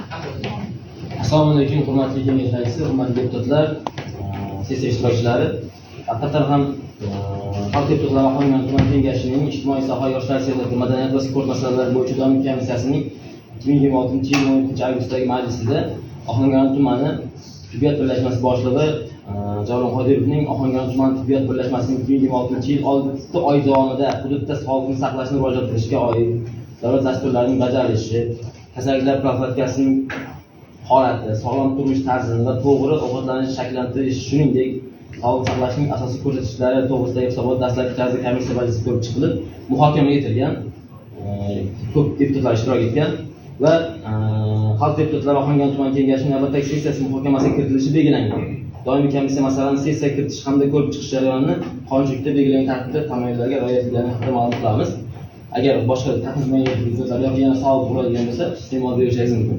Assalomu alaykum, hurmatli kengash raisi, hurmatli deputatlar, sessiya ishtirokchilari. Haqiqatan ham xalq deputatlari Ohangaron tuman kengashining ijtimoiy soha, yoshlar siyosati, madaniyat va sport masalalari bo'yicha doimiy komissiyasining 2026 yil 17 avgustdagi majlisida Ohangaron tumani tibbiyot birlashmasi boshlig'i Javlon Qodirovning Ohangaron tuman tibbiyot birlashmasining 2026-yil 6 oy davomida hududda sog'liqni saqlashni rivojlantirishga oid davlat dasturlarining bajarilishi, kasalliklar profilaktikasining holati, sog'lom turmush tarzini va to'g'ri ovqatlanishni shakllantirish, shuningdek, sog'liqni saqlashning asosiy ko'rsatkichlari to'g'risidagi hisobot dastlabki tarzda komissiya majlisida ko'rib chiqilib, muhokama etilgan, ko'p deputatlar ishtirok etgan va xalq deputatlari Ohangaron tuman kengashining navbatdagi sessiyasi muhokamasiga kiritilishi belgilangan. Doimiy komissiya masalani sessiyaga kiritish hamda ko'rib chiqish jarayonini qonunchilikda belgilangan tartibda tamoyillarga rioya etilgani haqida ma'lum qilamiz. Agar boshqa texnik yoki yana savol bo'ladigan bo'lsa, iste'mol berishingiz mumkin.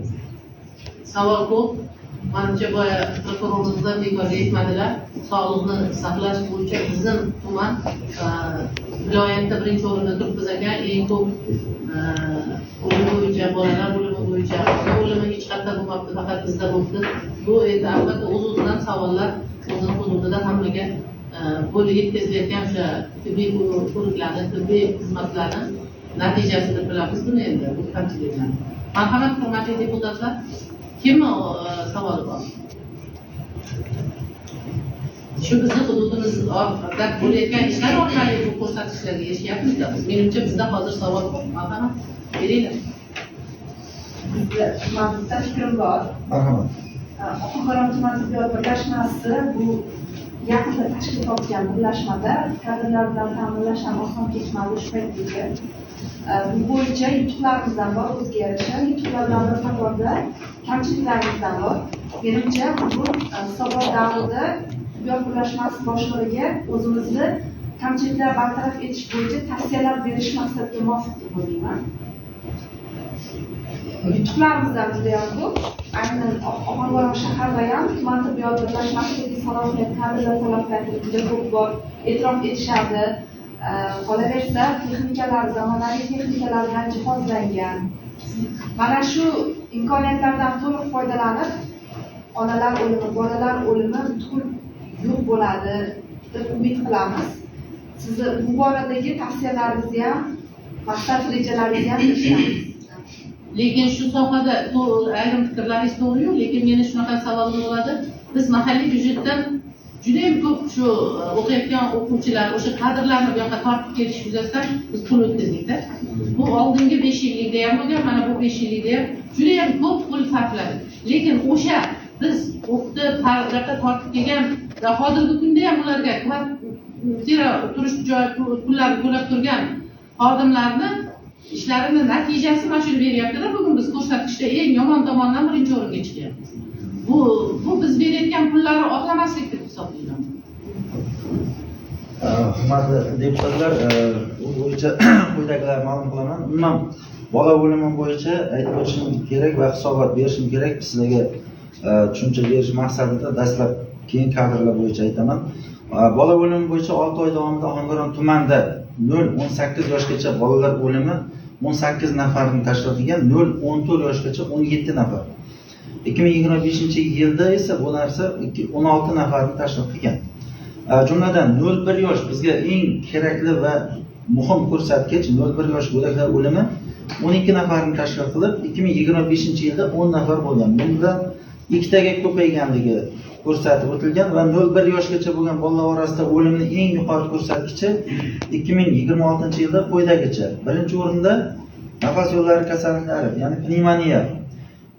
Savol ko'p. Manimcha boya prokurorimiz ham bekorga aytmadilar. Sog'liqni saqlash bo'yicha bizim tuman viloyatda birinchi o'rinda turibmiz ekan. Eng ko'p o'lim bo'yicha, bolalar o'limi bo'yicha, ona o'limi hech qayerda bo'lmabdi, faqat bizda bo'libdi. Bu endi albatta o'z-o'zidan savollar o'zini hududida hammaga bo'lib yetkazilayotgan o'sha tibbiy ko'riklarni, tibbiy xizmatlarni natijasi deb bilamiz buni endi, bu kamchiliklarni. Marhamat, hurmatli deputatlar, kimni savoli bor? Shu bizni hududimizda bo'layotgan ishlar orqali bu ko'rsatkichlarga erishyapmiz-da biz. Menimcha bizda hozir savol ko'p. Marhamat, beringlar. Bizda man bitta fikrim bor. Marhamat. Ohangaron tuman tibbiyot birlashmasi bu yaqinda tashkil topgan birlashmada kadrlar bilan ta'minlash ham oson kechmadi shu paytgacha. Bu bo'yicha yutuqlarimiz ham bor, o'ziga yarasha yutuqlar bilan bir qatorda kamchiliklarimiz ham bor. Menimcha bugun hisobot davrida tibbiyot birlashmasi boshlig'iga o'zimizni kamchiliklar bartaraf etish bo'yicha tavsiyalar berish maqsadga muvofiq deb o'ylayman. Yutuqlarimiz ham juda ham ko'p. Aynan Ohangaron shahrida ham tuman tibbiyot birlashmasidagi salohiyat, kadrlar salohiyati juda ko'p bor. E'tirof etishadi. Qolaversa, texnikalar, zamonaviy texnikalar bilan jihozlangan. Mana shu imkoniyatlardan to'liq foydalanib, onalar o'limi, bolalar o'limi butkul yo'q bo'ladi deb umid qilamiz. Sizni bu boradagi tavsiyalaringizni ham, maqsad rejalaringizni ham eshitamiz. Lekin shu sohada ayrim fikrlaringiz to'g'ri-yu, lekin meni shunaqa savolim bo'ladi. Biz mahalliy byudjetdan juda ham ko'p shu o'qiyotgan o'quvchilar, o'sha kadrlarni bu yoqqa tortib kelish yuzasidan biz pul o'tkazdik-da. Bu oldingi 5 yillikda ham bo'lgan, mana bu 5 yillikda ham juda ham ko'p pul sarfladik. Lekin o'sha biz o'qitib, bu yoqqa tortib kelgan va hozirgi kunda ham ularga kvartira, turish joy pullari to'lab turgan xodimlarni ishlarini natijasi mana shuni beryapti-da. Bugun biz ko'rsatkichda eng yomon tomondan birinchi o'ringa chiqyapmiz. Bu biz berayotgan pullarni oqlamaslik deb hisoblayman. Hurmatli deputatlar, bu bo'yicha quyidagilarni ma'lum qilaman. Umuman bola o'limi bo'yicha aytib o'tishim kerak va hisobot berishim kerak. Sizlarga tushuncha berish maqsadida dastlab, keyin kadrlar bo'yicha aytaman. Bola o'limi bo'yicha 6 oy davomida Ohangaron tumanida 0-18 yoshgacha bolalar o'limi 18 nafarni tashkil qilgan, 0-14 yoshgacha 17 nafar. 2025-yilda esa bu narsa 16 nafarni tashkil qilgan. Jumladan 0-1 yosh bizga eng kerakli va muhim ko'rsatkich, 0-1 yosh go'daklar o'limi 12 nafarni tashkil qilib, 2025-yilda 10 nafar bo'lgan. Bundan ikkitaga ko'payganligi ko'rsatib o'tilgan va 0-1 yoshgacha bo'lgan bolalar orasida o'limning eng yuqori ko'rsatkichi 2026-yilda quyidagicha. Birinchi o'rinda nafas yo'llari kasalliklari, ya'ni pnevmoniya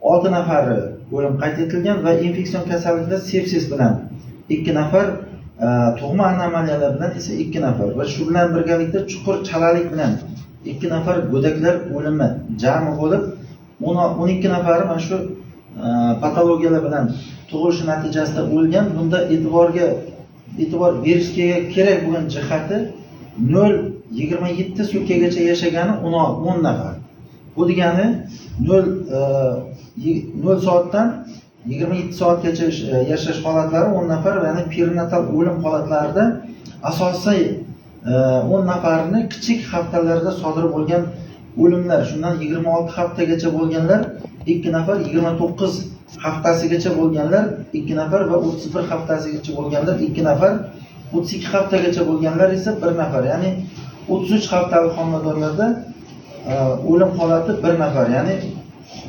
6 nafari o'lim qayd etilgan va infeksion kasalliklar sepsis bilan 2 nafar, tug'ma anomaliyalar bilan esa 2 nafar va shu bilan birgalikda chuqur chalalik bilan 2 nafar go'daklar o'limi jami bo'lib 12 nafari mana shu patologiyalar bilan tug'ilishi natijasida o'lgan. Bunda e'tibor berishga kerak bo'lgan jihati 0-27 sutkagacha yashagani 10 nafar. Bu degani 0 soatdan 27 soatgacha yashash holatlari 10 nafar, ya'ni perinatal o'lim holatlarida asosiy 10 nafarni kichik haftalarda sodir bo'lgan o'limlar, shundan 26 haftagacha bo'lganlar 2 nafar, 29 haftasigacha bo'lganlar 2 nafar va 31 haftasigacha bo'lganlar 2 nafar, 32 haftagacha bo'lganlar esa 1 nafar, ya'ni 33 haftalik homiladorlarda o'lim holati 1 nafar, ya'ni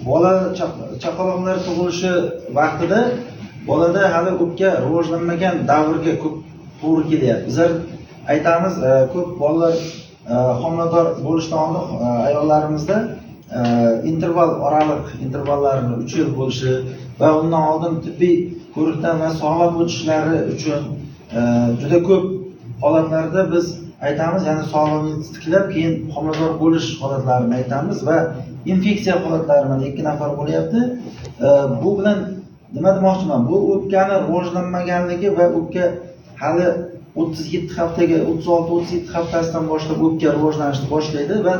bola chaqaloqlar tug'ilishi vaqtida Bolada hali o'pka rivojlanmagan davrga ko'p to'g'ri kelyapti. Bizlar aytamiz, ko'p bolalar homilador bo'lishdan oldin ayollarimizda interval oraliq intervallarini 3 yil bo'lishi va undan oldin tibbiy ko'rikdan va sog'lom o'tishlari uchun juda ko'p holatlarda biz aytamiz, ya'ni sog'lig'ini tiklab keyin homilador bo'lish holatlarini aytamiz va infeksiya holatlari mana 2 nafar bo'lyapti. Bu bilan nima demoqchiman? Bu o'pkani rivojlanmaganligi va o'pka hali 37 haftaga 36-37 haftasidan boshlab o'pka rivojlanishni boshlaydi va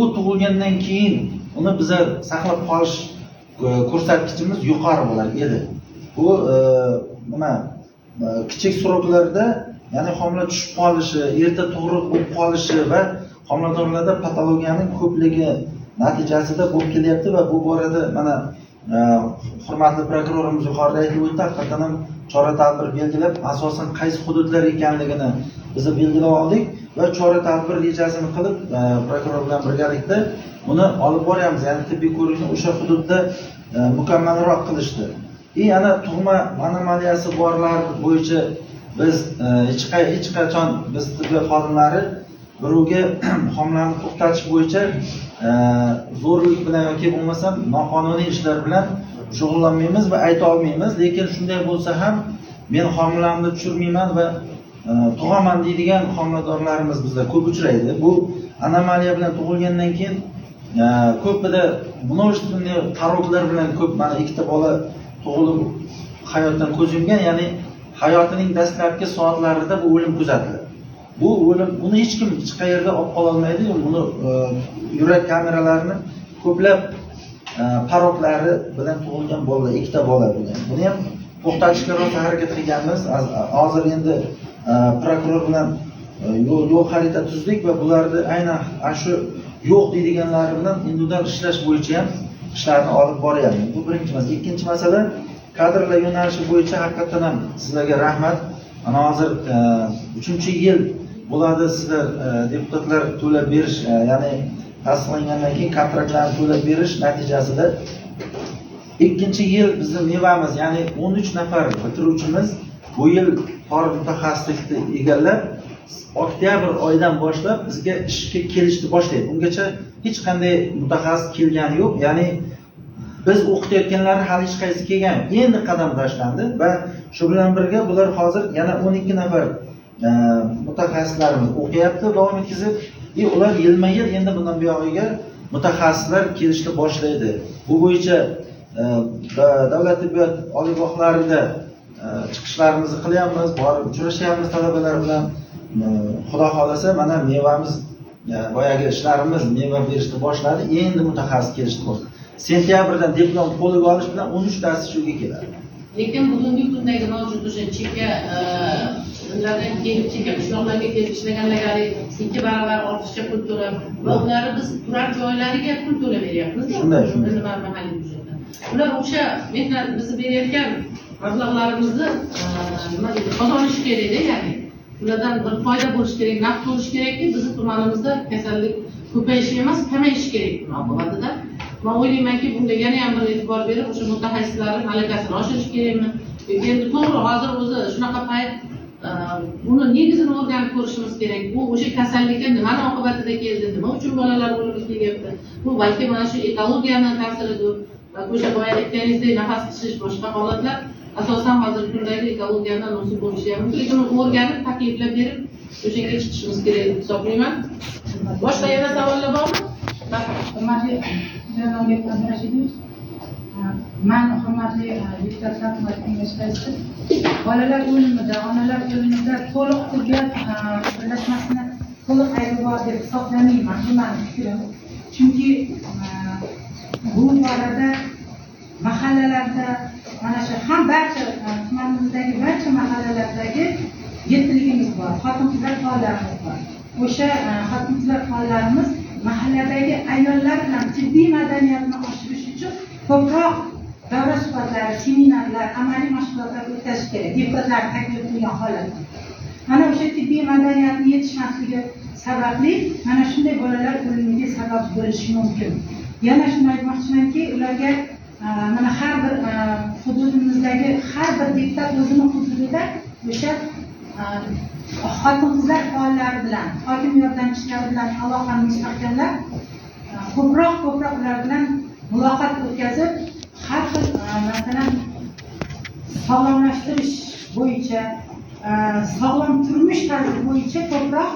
u tug'ilgandan keyin uni biza saqlab qolish ko'rsatkichimiz yuqori bo'lar edi. Bu nima kichik sroklarda, ya'ni homila tushib qolishi, erta tug'ruq bo'lib qolishi va homiladorlarda patologiyaning ko'pligi natijasida bo'lib kelyapti va bu borada mana hurmatli prokurorimiz yuqorida aytib o'tdi, haqiqatan ham chora-tadbir belgilab, asosan qaysi hududlar ekanligini biz belgilab oldik va chora-tadbir rejasini qilib prokuror bilan birgalikda uni olib boryapmiz, ya'ni tibbiy ko'rikni o'sha hududda mukammalroq qilishdi. Ana tug'ma anomaliyasi borlar bo'yicha biz hech qachon biz tibbiyot xodimlari birovga homilani to'xtatish bo'yicha zo'rlik bilan yoki bo'lmasam noqonuniy ishlar bilan shug'ullanmaymiz va ayta olmaymiz. Lekin shunday bo'lsa ham men homilamni tushirmayman va tug'aman deydigan homiladorlarimiz bizda ko'p uchraydi. Bu anomaliya bilan tug'ilgandan keyin ko'pida множественный taroklar bilan ko'p mana 2 ta bola tug'ilib hayotdan ko'z yumgan, ya'ni hayotining dastlabki soatlarida bu o'lim kuzatiladi. Bu o'lim, uni hech kim hech qayerda olib qola olmaydi. Buni yurak kameralarini ko'plab paroklari bilan tug'ilgan bolalar, 2 ta bola bo'lgan. Buni ham to'xtatishga rosa harakat qilganmiz. Hozir endi prokuror bilan yo'l xarita tuzdik va bularni aynan shu yo'q deydiganlari bilan individual ishlash bo'yicha ham ishlarni olib boryapmiz. Bu birinchi masala. Ikkinchi masala kadrlar yo'nalishi bo'yicha haqiqatan ham sizlarga rahmat. Mana hozir 3-yil bo'ladi sizlar deputatlar to'lab berish, ya'ni tasdiqlangandan keyin kontraktlarni to'lab berish natijasida 2-yil bizning mevamiz, ya'ni 13 nafar bitiruvchimiz bu yil tor mutaxassislikni egallab oktyabr oyidan boshlab bizga ishga kelishni boshlaydi. Ungacha hech qanday mutaxassis kelgani yo'q, ya'ni biz o'qitayotganlar hali hech qaysi kelgan yo'q. Endi qadam tashlandi va shu bilan birga bular hozir yana 12 nafar mutaxassislarimiz o'qiyapti davom etkazib, ular yilma-yil endi bundan buyog'iga mutaxassislar kelishni boshlaydi. Bu bo'yicha davlat tibbiyot oliygohlarida chiqishlarimizni qilyapmiz, borib uchrashyapmiz talabalar bilan. Xudo xohlasa mana mevamiz, boyagi ishlarimiz meva berishni boshladi. Endi mutaxassis kelishni boshladi. Sentyabrdan diplom qo'liga olish bilan 13 tasi shuga keladi. Lekin bugungi kundagi mavjud o'sha chekka ulardan kelib chekka qishloqlarga kelib ishlaganlarga 2 barobar ortiqcha pul to'lab va ularni biz turar joylariga pul to'lab beryapmiz. Shunday, shunday. Nima mahalliy byudjetdan. Ular o'sha mehnat biz berayotgan mablag'larimizni nima deydi, qozonish kerakda, ya'ni ulardan bir foyda bo'lishi kerak, naf bo'lishi kerakki, bizni tumanimizda kasallik ko'payishi emas, kamayishi kerak buni oqibatida. Men o'ylaymanki, bunga yana ham bir e'tibor berib, o'sha mutaxassislarning malakasini oshirish kerakmi? Yoki endi to'g'ri, hozir o'zi shunaqa payt, buni negizini o'rganib ko'rishimiz kerak. Bu o'sha kasallikka nimani oqibatida keldi, nima uchun bolalar o'limi kelyapti? Bu balki mana shu ekologiyani ta'siridir. Va o'sha boya aytganingizdek nafas qisish, boshqa holatlar asosan hozirgi kundagi ekologiyadan o'sib bo'lishi ham mumkin. Lekin uni o'rganib, takliflar berib, o'shanga chiqishimiz kerak deb hisoblayman. Boshqa yana savollar bormi? Hurmatli Janob Abdurashidovich, man hurmatli deputatlar, hurmatli kengash raisi, bolalar o'limida, onalar o'limida to'liq tibbiyot birlashmasini to'liq aybi bor deb hisoblamayman. Bu meni fikrim. Chunki bu borada mahallalarda mana shu ham barcha tumanimizdagi barcha mahallalardagi yettiligimiz bor, xotin-qizlar faollarimiz bor. O'sha xotin-qizlar faollarimiz mahalladagi ayollar bilan tibbiy madaniyatni oshirish uchun ko'proq davra suhbatlari, seminarlar, amaliy mashg'ulotlar o'tkazish kerak. Deputatlar taklif qilgan holatda. Mana o'sha tibbiy madaniyatni yetishmasligi sababli mana shunday bolalar o'limiga sabab bo'lishi mumkin. Yana shuni aytmoqchimanki, ularga mana har bir hududimizdagi har bir Deputat o'zini hududida o'sha xotin-qizlar faollari bilan, hokim yordamchilari bilan aloqani mustahkamlab, ko'proq ular bilan muloqot o'tkazib, har xil masalan sog'lomlashtirish bo'yicha, sog'lom turmush tarzi bo'yicha ko'proq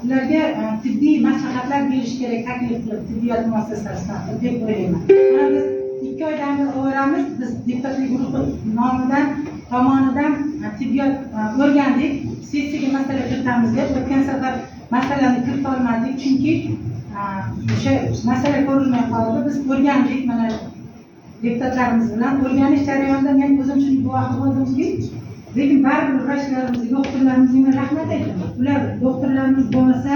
ularga tibbiy maslahatlar berish kerak, taklif qilib tibbiyot muassasasidan deb o'ylayman. Mana biz 2 oydan beri o'ramiz, biz deputatlik guruhi nomidan tomonidan tibbiyot o'rgandik, sessiyaga masala kiritamiz deb. O'tgan safar masalani kirita olmadik, chunki o'sha masala ko'rilmay qoldi. Biz o'rgandik, mana deputatlarimiz bilan o'rganish jarayonida men o'zim shuni guvohi bo'ldimki, lekin baribir vrachlarimiz, doktorlarimizga men rahmat aytaman. Ular doktorlarimiz bo'lmasa,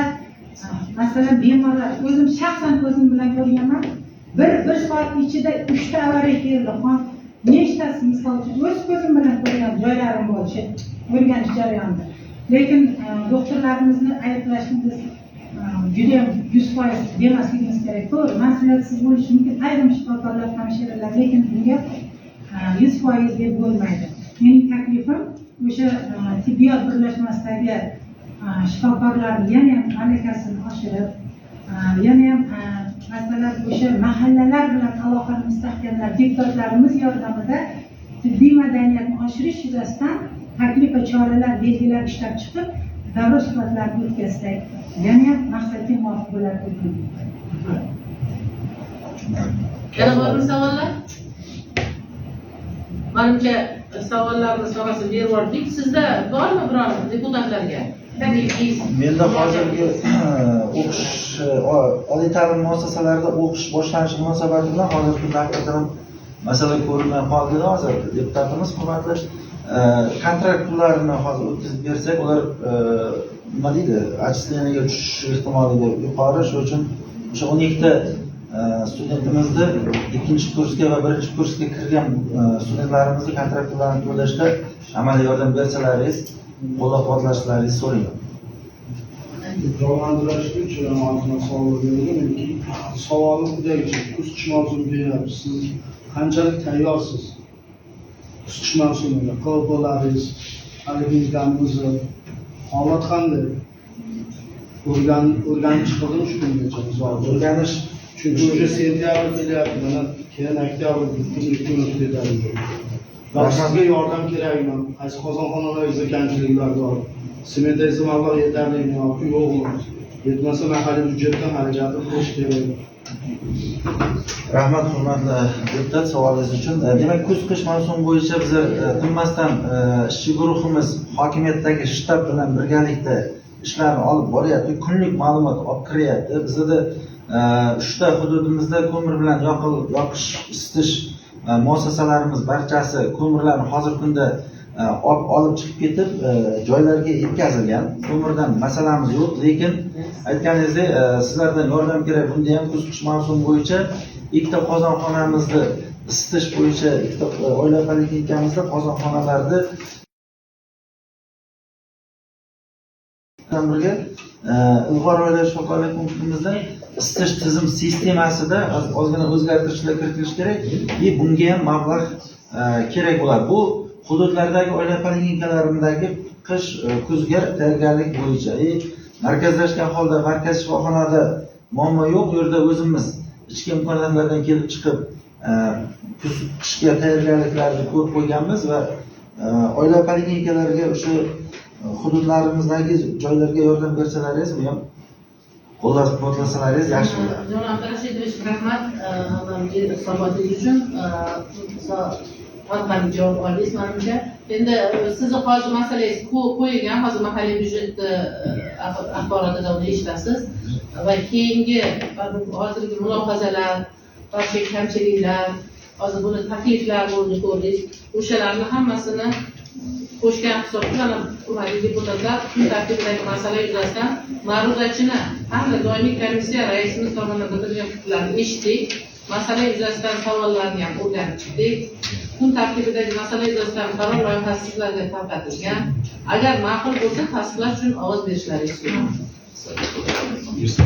masalan, bemorlar, o'zim shaxsan ko'zim bilan ko'rganman, bir soat ichida 3 ta avariya keldi. Nechtasi misol uchun o'z ko'zim bilan ko'rgan joylarim bor o'sha o'rganish jarayonida. Lekin doktorlarimizni ayblashni biz juda 100% demasligimiz kerak. To'g'ri, mas'uliyatsiz bo'lishi mumkin ayrim shifokorlar, hamshiralar, lekin bunga 100% deb bo'lmaydi. Mening taklifim o'sha tibbiyot birlashmasidagi shifokorlarni yana ham malakasini oshirib, yana ham masalan o'sha mahallalar bilan aloqani mustahkamlab, deputatlarimiz yordamida tibbiy madaniyatni oshirish yuzasidan taklif va choralar belgilab ishlab chiqib, davra suhbatlarni o'tkazsak, yana ham maqsadga muvofiq bo'lar deb o'ylayman. Yana bormi savollar? Manimcha savollarni so'rasini berib yubordik. Sizda bormi biror deputatlarga taklifingiz? Menda hozirgi o'qish oliy ta'lim muassasalarida o'qish boshlanishi munosabati bilan hozirgi kunda haqiqatan masala ko'rinmay qoldi. Hozir deputatimiz hurmatli kontrakt pullarini hozir o'tkazib bersak, ular nima deydi, отчислениеga tushish ehtimoli yuqori. Shuning uchun o'sha 12 ta studentimizni 2-chi kursga va 1-chi kursga kirgan studentlarimizni kontrakt pullarini to'lashda amaliy yordam bersalaringiz, qo'llab-quvvatlashlaringizni so'rayman. Jonlantirishlik uchun hozir savol berdim. Savolim qudagicha, kuz qish mavsumi kelyapti. Siz qanchalik tayyorsiz? Kuz qish mavsumiga QPlaringiz, poliklinikamizni holat qanday? O'rganib chiqildimi shu kungacha? O'rganish chunki o'sha sentyabr kelyapti, mana keyin oktyabr 2 kun o'tib ketadi. Va sizga yordam kerakmi? Qaysi qozonxonalaringizda kamchiliklar bor? Smetangizda mablag' yetarlimi yoki yo'qmi? Yetmasa mahalliy byudjetdan xarajatni qilish kerak. Rahmat, hurmatli deputat, savolingiz uchun. Demak, kuz-qish mavsumi bo'yicha bizlar tinmasdan ishchi guruhimiz hokimiyatdagi shtab bilan birgalikda ishlarni olib boryapti, kunlik ma'lumot olib kiryapti. Bizda 3 ta hududimizda ko'mir bilan yoqish, isitish muassasalarimiz barchasi ko'mirlarni hozirgi kunda olib chiqib ketib joylarga yetkazilgan. Ko'mirdan masalamiz yo'q, lekin aytganingizdek sizlardan yordam kerak. Bunda ham kuz-qish mavsumi bo'yicha 2 ta qozonxonamizni isitish bo'yicha 2 ta oila poliklinikamizda qozonxonalarni birga Ilg'or oila shifokorlik punktimizda isitish tizim sistemasida ozgina o'zgartirishlar kiritilishi kerak. Bunga ham mablag' kerak bo'ladi. Bu hududlardagi oila poliklinikalaridagi qish kuzga tayyorgarlik bo'yicha markazlashgan holda markaz shifoxonada muammo yo'q. U yerda o'zimiz ichki imkoniyatlardan kelib chiqib kuz qishga tayyorgarliklarni ko'rib qo'yganmiz va oila poliklinikalarga o'sha hududlarimizdagi joylarga yordam bersalaringiz, bu ham qo'llab-quvvatlasalaringiz yaxshi bo'ladi. Janob Abdurashidovich, rahmat hisobotingiz uchun. Qoniqarli javob oldingiz menimcha. Endi sizni hozir masalangiz qo'yilgan, hozir mahalliy byudjet axborotida uni eshitasiz va keyingi hozirgi mulohazalar, barcha kamchiliklar, hozir buni takliflar bo'ldi ko'rdingiz. O'shalarni hammasini qo'shgan hisobda mana hurmatli deputatlar kun tartibidagi masala yuzasidan ma'ruzachini hamda doimiy komissiya raisimiz tomonidan bildirilgan fikrlarni eshitdik. Masala yuzasidan savollarni ham o'rganib chiqdik. Kun tartibidagi masala yuzasidan qaror loyihasi sizlarga tarqatilgan. Agar ma'qul bo'lsa, tasdiqlash uchun ovoz berishlaringizni so'rayman.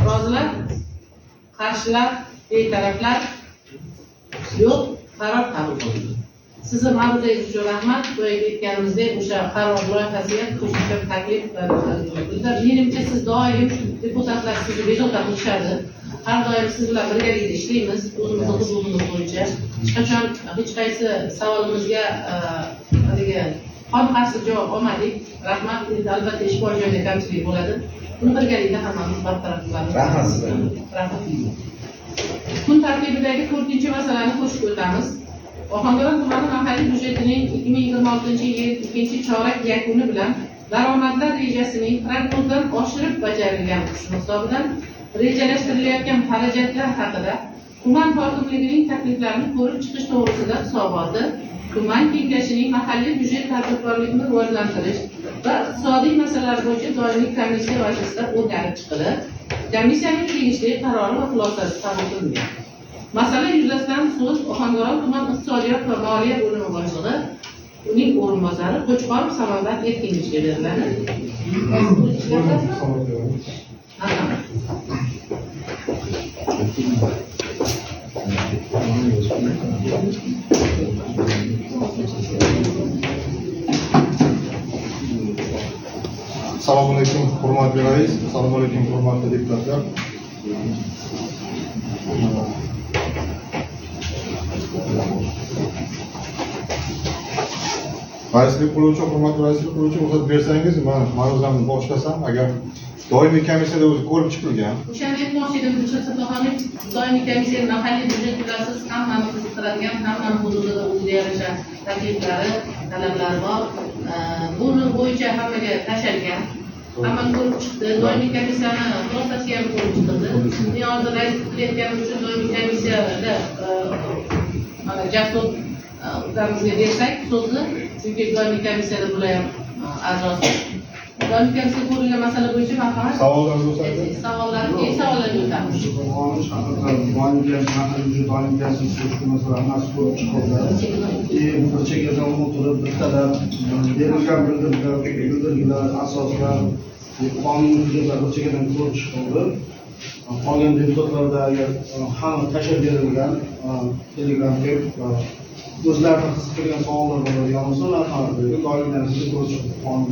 Rozilar? Qarshilar? Betaraflar? Yo'q, qaror qabul qilindi. Sizni ma'ruzangiz uchun rahmat. Boyagi aytganimizdek, o'sha qaror loyihasiga qo'shimcha taklif va menimcha siz doim deputatlar sizni bezovta qilishadi. Har doim siz bilan birgalikda ishlaymiz, o'zimizni hududimiz bo'yicha. Hech qachon hech qaysi savolimizga haligi qoniqarsiz javob olmadik. Rahmat. Endi albatta ish bor joyda kamchilik bo'ladi. Buni birgalikda hammamiz bartaraf qilamiz. Rahmat sizga. Rahmat. Kun tartibidagi 4-masalani qo'shib o'tamiz. Ohangaron tumani mahalliy byudjetining 2026-yil 2-chorak yakuni bilan daromadlar rejasining prognozdan oshirib bajarilgan qismi hisobidan rejalashtirilayotgan xarajatlar haqida tuman hokimligining takliflarini ko'rib chiqish to'g'risida hisoboti tuman kengashining mahalliy byudjet tadbirkorlikni rivojlantirish va iqtisodiy masalalar bo'yicha doimiy komissiya majlisida o'rganib chiqilib, komissiyaning tegishli qarori va xulosasi qabul qilingan. Masala yuzasidan so'z Ohangaron tuman iqtisodiyot va moliya bo'limi boshlig'i, uning o'rinbosari Qo'chqorov Samandar Erkinovichga beriladi. Marhamat. Assalomu alaykum, hurmatli rais, assalomu alaykum, hurmatli deputatlar. Raislik qiluvchi, hurmatli raislik qiluvchi, ruxsat bersangiz, men ma'ruzamni boshlasam, agar doimiy komissiyada o'zi ko'rib chiqilgan. O'shani aytmoqchi edim, Dilshod Satoxonovich, doimiy komissiya mahalliy byudjet bilasiz, hammani qiziqtiradigan, hammani hududida o'ziga yarasha takliflari, talablari bor. Buni bo'yicha hammaga tashalgan, hamma ko'rib chiqdi. Doimiy komissiyani xulosasi ham ko'rib chiqildi. Men hozir raislik qilayotganim uchun doimiy komissiyada mana Jasur ukamizga bersak so'zni, chunki doimiy komissiyada bular ham a'zosi. Doimiy komissiya ko'rilgan masala bo'yicha marhamat. Savollar bo'lsa, savollar, keyin savollarga o'tamiz. Doimiy komissiya masalasi ko'rib chiqildi. Keyin bir chekkadan o'tirib bittadan berilgan bildirgilar, asoslar, qonun hujjatlar bir chekkadan ko'rib chiqildi. Qolgan deputatlarda agar hamma tashlab berilgan Telegramga o'zlarini qiziqtirgan savollar bo'ladigan bo'lsa, marhamat, doimiy komissiya ko'rib chiqildi qonun.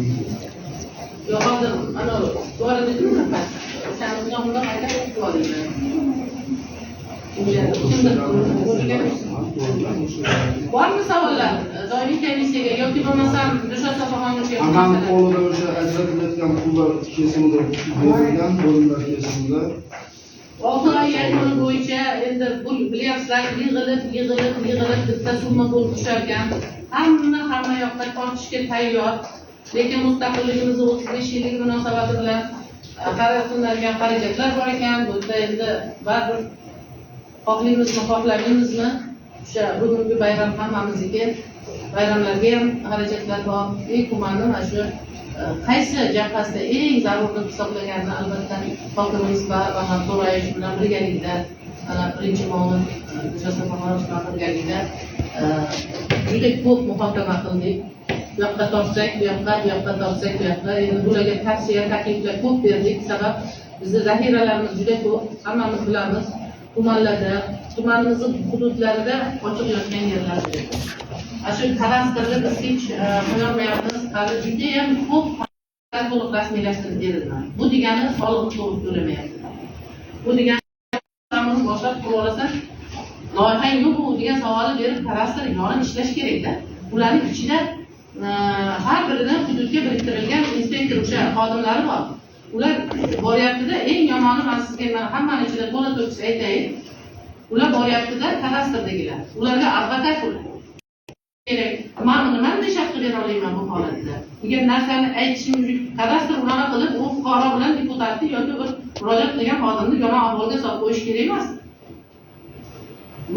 Yo'q, hozir ana bor edi-ku nafas. O'shani bundoq aytib o'tib olinglar. Bormi savollar doimiy komissiyaga yoki bo'lmasam Dilshod Safoxonovichga? Hammani qo'lida o'sha ajratilayotgan pullar kesimida berilgan, bo'limlar kesimida. 6 oy yakuni bo'yicha endi bu bilyapsizlar, yig'ilib bitta summa bo'lib tushar ekan. Hamma yoqqa tortishga tayyor. Lekin mustaqilligimizni 35 yilligi munosabati bilan qilinadigan xarajatlar bor ekan. Bu yerda endi baribir xohlaymizmi, xohlamaymizmi, o'sha bugungi bayram hammamizniki, bayramlarga ham xarajatlar bor. Tumanni mana shu qaysi jabhasida eng zarur deb hisoblaganini albatta hokimimiz va Bahrom To'rayevich bilan birgalikda, mana birinchi muovin Dilshod Safoxonovich bilan birgalikda juda ko'p muhokama qildik. Bu yoqqa tortsak, bu yoqqa, bu yoqqa tortsak, bu yoqqa. Endi bularga tavsiya, takliflar ko'p berdik. Sabab bizda zaxiralarimiz juda ko'p, hammamiz bilamiz. Tumanlarda, tumanimizning hududlarida ochiq yotgan yerlar juda ko'p. Shu kadastrni biz hech qo'yolmayapmiz. Hali juda ham ko'p to'liq rasmiylashtirib berilmadi. Bu degani soliq to'liq to'lamayapti. Bu degani boshlab qurib olasan, loyihang yo'q degan savolni berib kadastr yonib ishlash kerakda. Ularning ichida har birini hududga biriktirilgan inspektor o'sha xodimlari bor. Ular boryaptida, eng yomoni men sizga mana hammani ichida to'la to'kis aytayin. Ular boryaptida kadastrdagilar. Ularga advokat kerak. Men nimani nishon qilib bera olaman bu holatda degan narsani aytishim uchun kadastr unaqa qilib u fuqaro bilan deputatni yoki bir murojaat qilgan xodimni yomon ahvolga solib qo'yish kerak emas.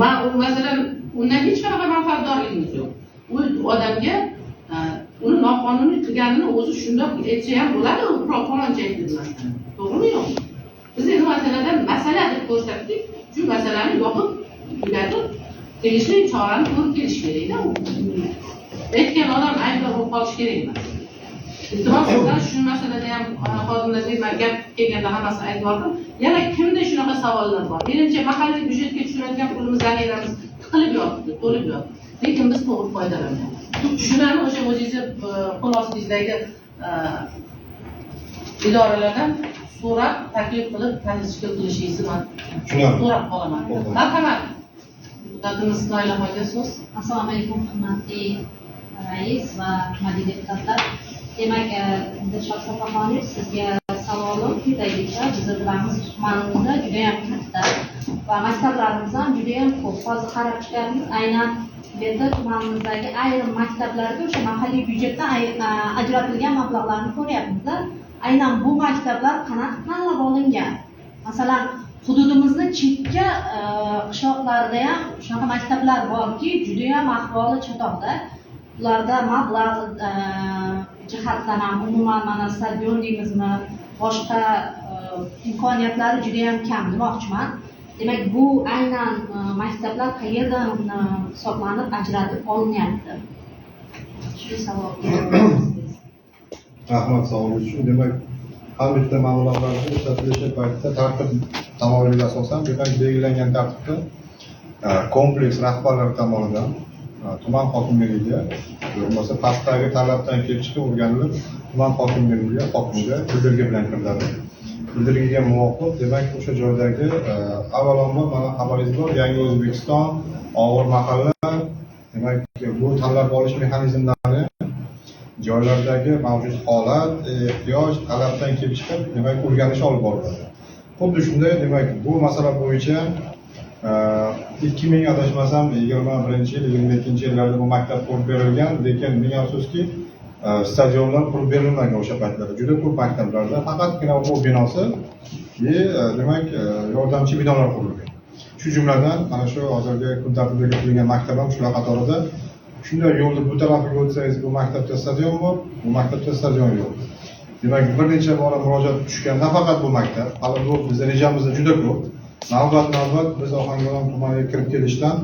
Man u masalan undan hech qanaqa manfaatdorligimiz yo'q. U odamga uni noqonuniy qilganini o'zi shundoq aytsa ham bo'ladi, u faloncha aytdi masalan. To'g'rimi yo'qmi? Biz endi masaladan masala deb ko'rsatdik, shu masalani yopib tugatib tegishli chorani ko'rib kelish kerakda. Aytgan odam aybdor bo'lib qolishi kerak emas. Iltimos sizdan shu masalada ham xodimlarga gap kelganda hammasini aytib yubordim. Yana kimda shunaqa savollar bor? Menimcha mahalliy byudjetga tushiradigan pulimiz zaxiramiz tiqilib yotibdi, to'lib yotibdi. Lekin biz to'g'ri foydalanmaymiz. Shularni o'sha o'zingizni qo'l ostingizdagi idoralardan so'rab, taklif qilib, tashkil qilishingizni man so'rab qolaman. Marhamat. Deputatimiz Noilaxonga so'z. Assalomu alaykum, hurmatli rais va hurmatli deputatlar. Demak, Dilshod Safaxonov, sizga savolim quyidagicha. Biz bilamiz, tumanimizda juda ham katta va maktablarimiz ham juda ham ko'p. Hozir qarab chiqyapmiz, aynan bu yerda tumanimizdagi ayrim maktablarga o'sha mahalliy byudjetdan ajratilgan mablag'larni ko'ryapmiz. Aynan bu maktablar qanaqa tanlab olingan? Masalan, hududimizni chekka qishloqlarida ham shunaqa maktablar borki, juda ham ahvoli chatoqda. Ularda mablag' jihatdan ham, umuman mana stadion deymizmi, boshqa imkoniyatlari juda ham kam demoqchiman. Demak, bu aynan maktablar qayerdan hisoblanib ajratib olinyapti? Shu savolga. Rahmat savolingiz uchun. Demak, har bitta mablag'larni ishlatilishi paytida tartib tamoyiliga asosan, demak, belgilangan tartibda kompleks rahbarlari tomonidan tuman hokimligiga, bo'lmasa pastdagi talabdan kelib chiqib o'rganilib, tuman hokimligiga, hokimga bildirgi bilan kiriladi. Bildirgiga muvofiq, demak, o'sha joydagi avvalambor mana xabaringiz bor, Yangi O'zbekiston, og'ir mahalla, demak, bu tanlab olish mexanizmlari joylardagi mavjud holat, ehtiyoj, talabdan kelib chiqib, demak, o'rganish olib boriladi. Xuddi shunday, demak, bu masala bo'yicha 2000 adashmasam 21-yil, 22-yillarda bu maktab qurib berilgan, lekin ming afsuski stadionlar qurib berilmagan o'sha paytlarda. Juda ko'p maktablarda faqatgina o'quv binosi demak, yordamchi binolar qurilgan. Shu jumladan mana shu hozirgi kun tartibida qurilgan maktab ham shular qatorida. Shunday yo'lni bu tarafiga o'tsangiz, bu maktabda stadion bor, bu maktabda stadion yo'q. Demak, bir necha bora murojaat tushgan, nafaqat bu maktab, hali bu bizning rejamizda juda ko'p. Navbat-navbat biz Ohangaron tumaniga kirib kelishdan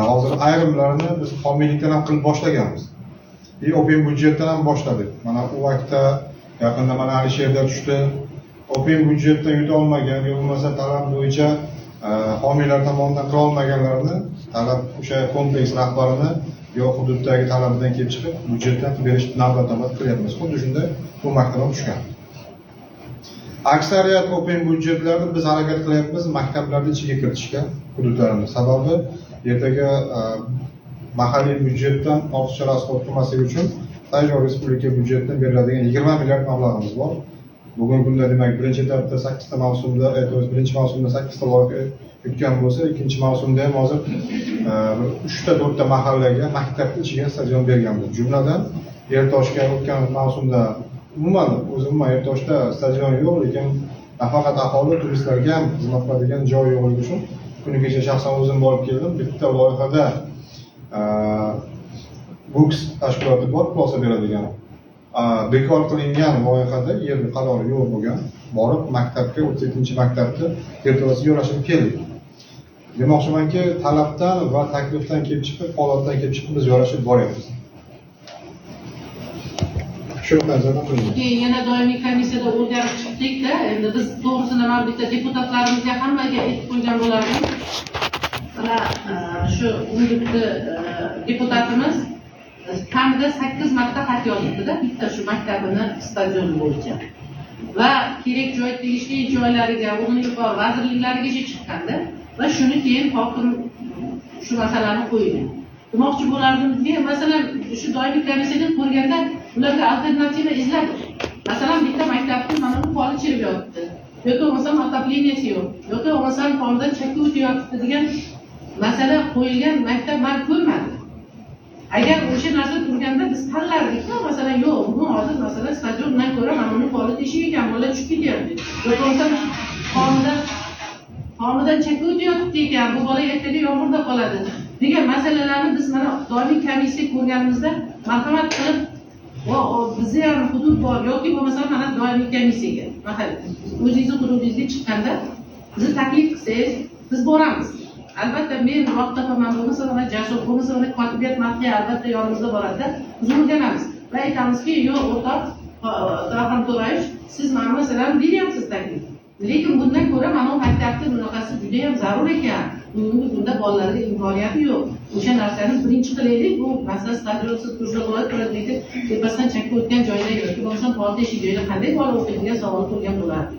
hozir ayrimlarini biz homiylikdan ham qilib boshlaganmiz. Open byudjetdan ham boshladik. Mana u vaqtda yaqinda mana Alisherda tushdi. Open byudjetdan yuta olmagan yo bo'lmasa talab bo'yicha homiylar tomonidan qila olmaganlarni talab o'sha kompleks rahbarini yo hududdagi talabidan kelib chiqib byudjetdan qilib berish navbat-navbat qilyapmiz. Xuddi shunday bu maktab ham tushgan. Aksariyat open byudjetlarni biz harakat qilyapmiz maktablarni ichiga kiritishga hududlarimiz. Sababi ertaga mahalliy byudjetdan ortiqcha rasxod qilmaslik uchun Tayyor respublika byudjetidan beriladigan 20 milliard mablag'imiz bor. Bugungi kunda demak birinchi etapda 8 ta mavsumda, birinchi mavsumda 8 ta loyiha yutgan bo'lsa, ikkinchi mavsumda ham hozir 3 ta 4 ta mahallaga maktabni ichiga stadion berganmiz. Jumladan Ertoshga o'tgan mavsumda umuman o'zi umuman Ertoshda stadion yo'q, lekin nafaqat aholi, turistlarga ham xizmat qiladigan joy yo'qligi uchun kuni kecha shaxsan o'zim borib keldim. Bitta loyihada boks tashkiloti bor, xulosa beradigan. Bekor qilingan loyihada yer qarori yo'q bo'lgan, borib maktabga 37-maktabni territoriyasiga yorashib keldik. Demoqchimanki, talabdan va taklifdan kelib chiqib, holatdan kelib chiqib biz yorashib boryapmiz. Shu nazarda qilingan. Keyin yana doimiy komissiyada o'rganib chiqdik-da, endi biz to'g'risini mana bitta deputatlarimizga hammaga aytib qo'ygan bo'lardim. Mana shu hududni deputatimiz kamida 8 marta xat yozibdi-da, bitta shu maktabini stadioni bo'yicha. Va kerak joy tegishli joylariga, o'zini yuqori vazirliklarigacha chiqqanda va shuni keyin hokim shu masalani qo'ygan. Demoqchi bo'lardimki, masalan, shu doimiy komissiyada ko'rganda ularga alternativa izladik. Masalan, bitta maktabni mana bu poli chirib yotibdi, yoki bo'lmasam otopleniyasi yo'q, yoki bo'lmasam pomdan chakka o'tyapti degan masala qo'yilgan maktab man ko'rmadim. Agar o'sha narsa turganda biz tanlardik-da, masalan, yo'q, buni hozir masalan stadiondan ko'ra mana buni poli teshik ekan, bola tushib ketyapti. Yoki bo'lmasam tomidan chakka o'tyapti ekan, bu bola ertaga yomg'irda qoladi degan masalalarni biz mana doimiy komissiya ko'rganimizda marhamat qilib, bizni ham hudud bor yoki bo'lmasa mana doimiy komissiyaga, masalan, o'zingizni hududingizga chiqqanda bizni taklif qilsangiz, biz boramiz. Albatta men vaqt topaman, bo'lmasa mana Jasur, bo'lmasa mana kotibiyat madhiya albatta yonimizda boradi-da, biz o'rganamiz va aytamizki, yo'q o'rtoq Tohir To'rayev, siz mana masalan beryapsiz taklif. Lekin bundan ko'ra mana bu maktabni bunaqasi juda ham zarur ekan. Bugungi kunda bolalarga imkoniyati yo'q. O'sha narsani birinchi qilaylik. Bu masalan stadionsiz tursa bo'ladi, turadi, tepasidan chakka o'tgan joyda yoki bo'lmasam tol teshik joyda qanday bola o'qiydi degan savol qo'ygan bo'lardi.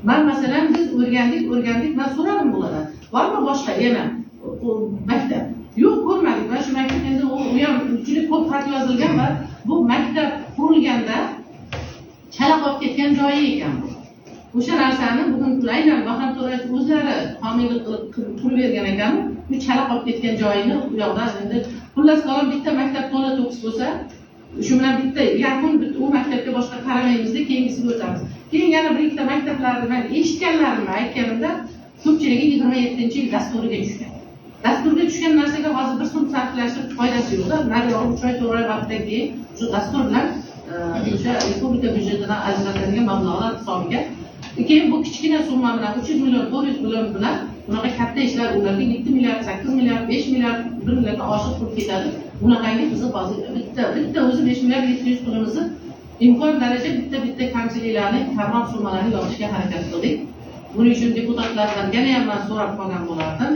Man masalan biz o'rgandik, man so'radim bulardan. Bormi boshqa yana maktab? Yo'q, ko'rmadik. Mana shu maktab endi u ham juda ko'p xat yozilgan va bu maktab qurilganda chala qolib ketgan joyi ekan bu. O'sha narsani bugun aynan Bahrom To'rayev o'zlari homiylik qilib qurib bergan ekan. Bu chala qolib ketgan joyini u yoqdan endi xullas kalom bitta maktab to'la to'kis bo'lsa, shu bilan bitta yakun, bitta u maktabga boshqa qaramaymizda, keyingisiga o'tamiz. Keyin yana bir ikkita maktablarni man eshitganlarimni aytganimda ko'pchiligi 27-yil dasturiga tushgan. Dasturga tushgan narsaga hozir bir so'm sarflashib foydasi yo'qda. Nari 3 oy 4 oy vaqtdan keyin shu dastur bilan o'sha respublika byudjetidan ajratilgan mablag'lar hisobiga keyin bu kichkina summa bilan 300 million 400 million bilan bunaqa katta ishlar ularga 7 milliard 8 milliard 5 milliard 1 milliarddan oshiq pul ketadi. Bunaqangi bizni hozir bitta o'zi 5 milliard 700 pulimizni imkon daraja bitta kamchiliklarni, kamroq summalarni yopishga harakat qildik. Buning uchun deputatlardan yana ham man so'rab qolgan bo'lardim.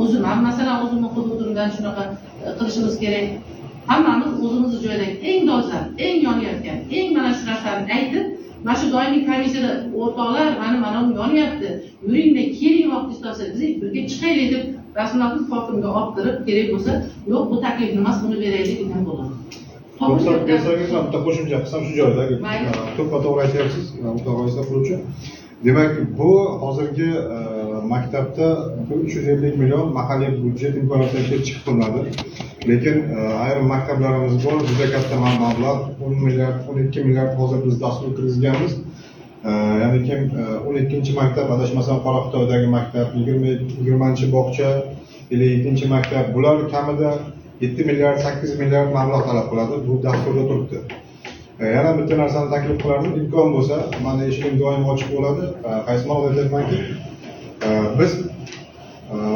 O'zim ham masalan o'zimni hududimdan shunaqa qilishimiz kerak. Hammamiz o'zimizni joydagi eng dolzarb, eng yonayotgan, eng mana shu narsani aytib, mana shu doimiy komissiyada o'rtoqlar mana yonyapti, yuringlar, keling vaqtingiz topsa biz birga chiqaylik deb rasmlar hokimga olib kirib, kerak bo'lsa, yo'q bu taklif emas, buni beraylik degan bo'ladi. Ruxsat bersangiz, man bitta qo'shimcha qilsam shu joyda. To'ppa to'g'ri aytyapsiz, o'rtoq G'oyisa quruvchi. Demak, bu hozirgi maktabda 350 million mahalliy byudjet imkoniyatidan kelib chiqib qilinadi. Lekin ayrim maktablarimiz bor, juda katta mablag', 10 milliard, 12 milliard hozir biz dastur kirgizganmiz. Ya'ni kim 12-maktab, adashmasam Qoraxitoydagi maktab, 20-bog'cha, 52-maktab, bular kamida 7 milliard, 8 milliard mablag' talab qiladi. Bu dasturda turibdi. Yana bitta narsani taklif qilardim, imkon bo'lsa, mani eshigim doim ochiq bo'ladi. Qaysi ma'noda aytyapmanki, biz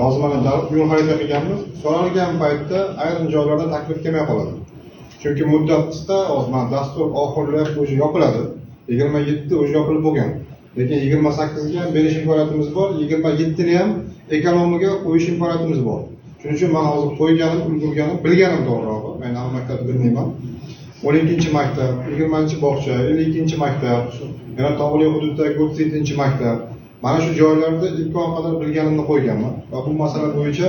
hozir mana yo'l xarita qilganmiz, so'ralgan paytda ayrim joylarda taklif kelmay qoladi. Chunki muddat qisqa, hozir mana dastur oxirlab o'zi yopiladi. 27 o'zi yopilib bo'lgan. Lekin 28 ga ham berish imkoniyatimiz bor, 27 ni ham ekonomiga qo'yish imkoniyatimiz bor. Shuning uchun men hozir qo'yganim, ulgurganim, bilganim to'g'rirog'i. Men hamma maktabni bilmayman. 12-maktab, 20-bog'cha, 52-maktab, yana tog'li hududdagi 37-maktab. Mana shu joylarda imkon qadar bilganimni qo'yganman. Va bu masala bo'yicha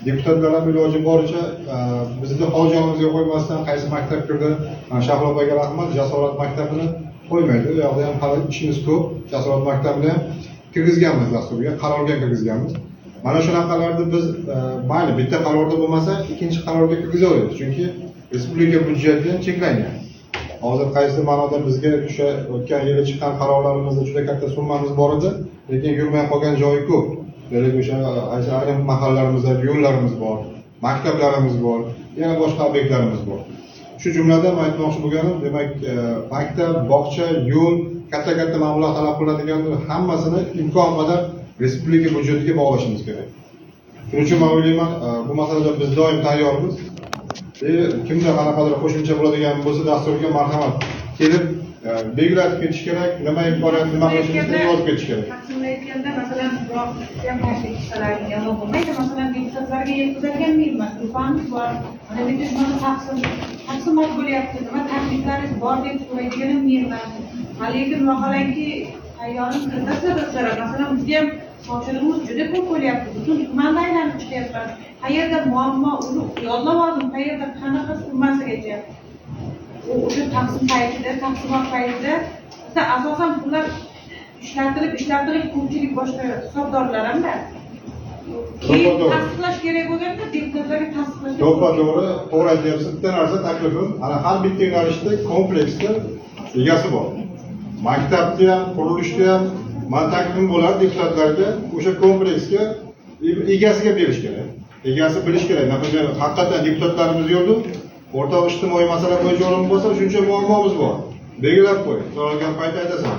deputatlar ham iloji boricha bizni hojamizga qo'ymasdan qaysi maktab kirdi, Shahlo opaga rahmat, Jasorat maktabini qo'ymaydi. U yoqda ham hali ishimiz ko'p. Jasorat maktabini ham kirgizganmiz dasturga, qarorga kirgizganmiz. Mana shunaqalarni biz mayli bitta qarorda bo'lmasa, ikkinchi qarorga kirgizaveramiz. Chunki respublika byudjeti ham cheklangan. Hozir qaysi ma'noda bizga o'sha o'tgan yili chiqqan qarorlarimizda juda katta summamiz bor edi, lekin yurmay qolgan joyi ko'p. Demak, o'sha ayrim mahallalarimizda yo'llarimiz bor, maktablarimiz bor, yana boshqa obyektlarimiz bor. Shu jumladan men aytmoqchi bo'lganim, demak, maktab, bog'cha, yo'l, katta-katta mablag' talab qilinadigan hammasini imkon qadar respublika byudjetiga bog'lashimiz kerak. Shuning uchun men o'ylayman, bu masalada biz doim tayyormiz. Kimda qanaqadir qo'shimcha bo'ladigan bo'lsa, dasturga marhamat kelib belgilatib ketish kerak, nima imkoniyat, nima qilishimizni yozib ketish kerak. Taqsimlayotganda, masalan, biroq ham taklif qilsalar yomon bo'lmaydi. Masalan, deputatlarga yetkazganmayman, grupamiz bor, mana bu yerda shunaqa taqsimot bo'lyapti, nima takliflaringiz bor deb so'raydiganim menman. Lekin vaholanki tayyorlik kiritasizlar o'zlari. Masalan, bizga ham topshirig'imiz juda ko'p bo'lyapti. Butun tumanni aylanib chiqyapman. Qayerda muammo, uni yodlab oldim, qayerda qanaqa summasigacha. O'sha taqsim paytida, taqsimot paytida bizda asosan pullar ishlatilib ko'pchilik boshqa hisobdorlar hamda. Keyin tasdiqlash kerak bo'lganda deputatlarga tasdiqlash. To'g'ri, to'g'ri aytyapsiz. Bitta narsa taklifim, ana har bitta yo'nalishda kompleksda egasi bor. Maktabda ham, qurilishda ham man taklifim bo'ladi deputatlarga o'sha kompleksga egasiga berish kerak. Egasi bilish kerak. Masalan, haqiqatan deputatlarimiz yo'qdi. O'rtoq ijtimoiy masala bo'yicha o'rin bo'lsa, shuncha muammomiz bor. Belgilab qo'y. So'ralgan paytda aytasan.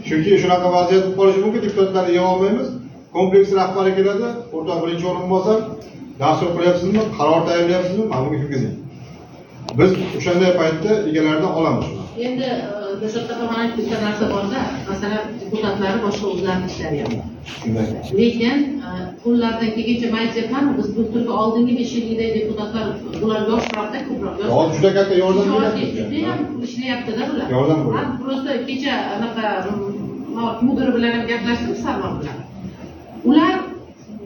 Chunki shunaqa vaziyat bo'lib qolishi mumkin, deputatlarni yig'a olmaymiz. Kompleks rahbari keladi, o'rtoq birinchi o'rinbosar, dastur qilyapsizmi, qaror tayyorlayapsizmi, mana bunga kirgizing. Biz o'shanday paytda egalaridan olamiz shuni. Endi Dilshod Safaxon bitta narsa borda, masalan, deputatlarni boshqa o'zlarini ishlari ham bor. Lekin qo'llaridan kelgancha man aytyapman, biz bulturgi oldingi 5 yilgidagi deputatlar, bular yoshroqda, ko'proq yosh. Hozir juda katta yordam beryapti. Judayam ishlayapti-da bular. Yordam bo'lyapti. Man просто kecha anaqa mudiri bilan ham gaplashdim, Sarvar bilan. Ular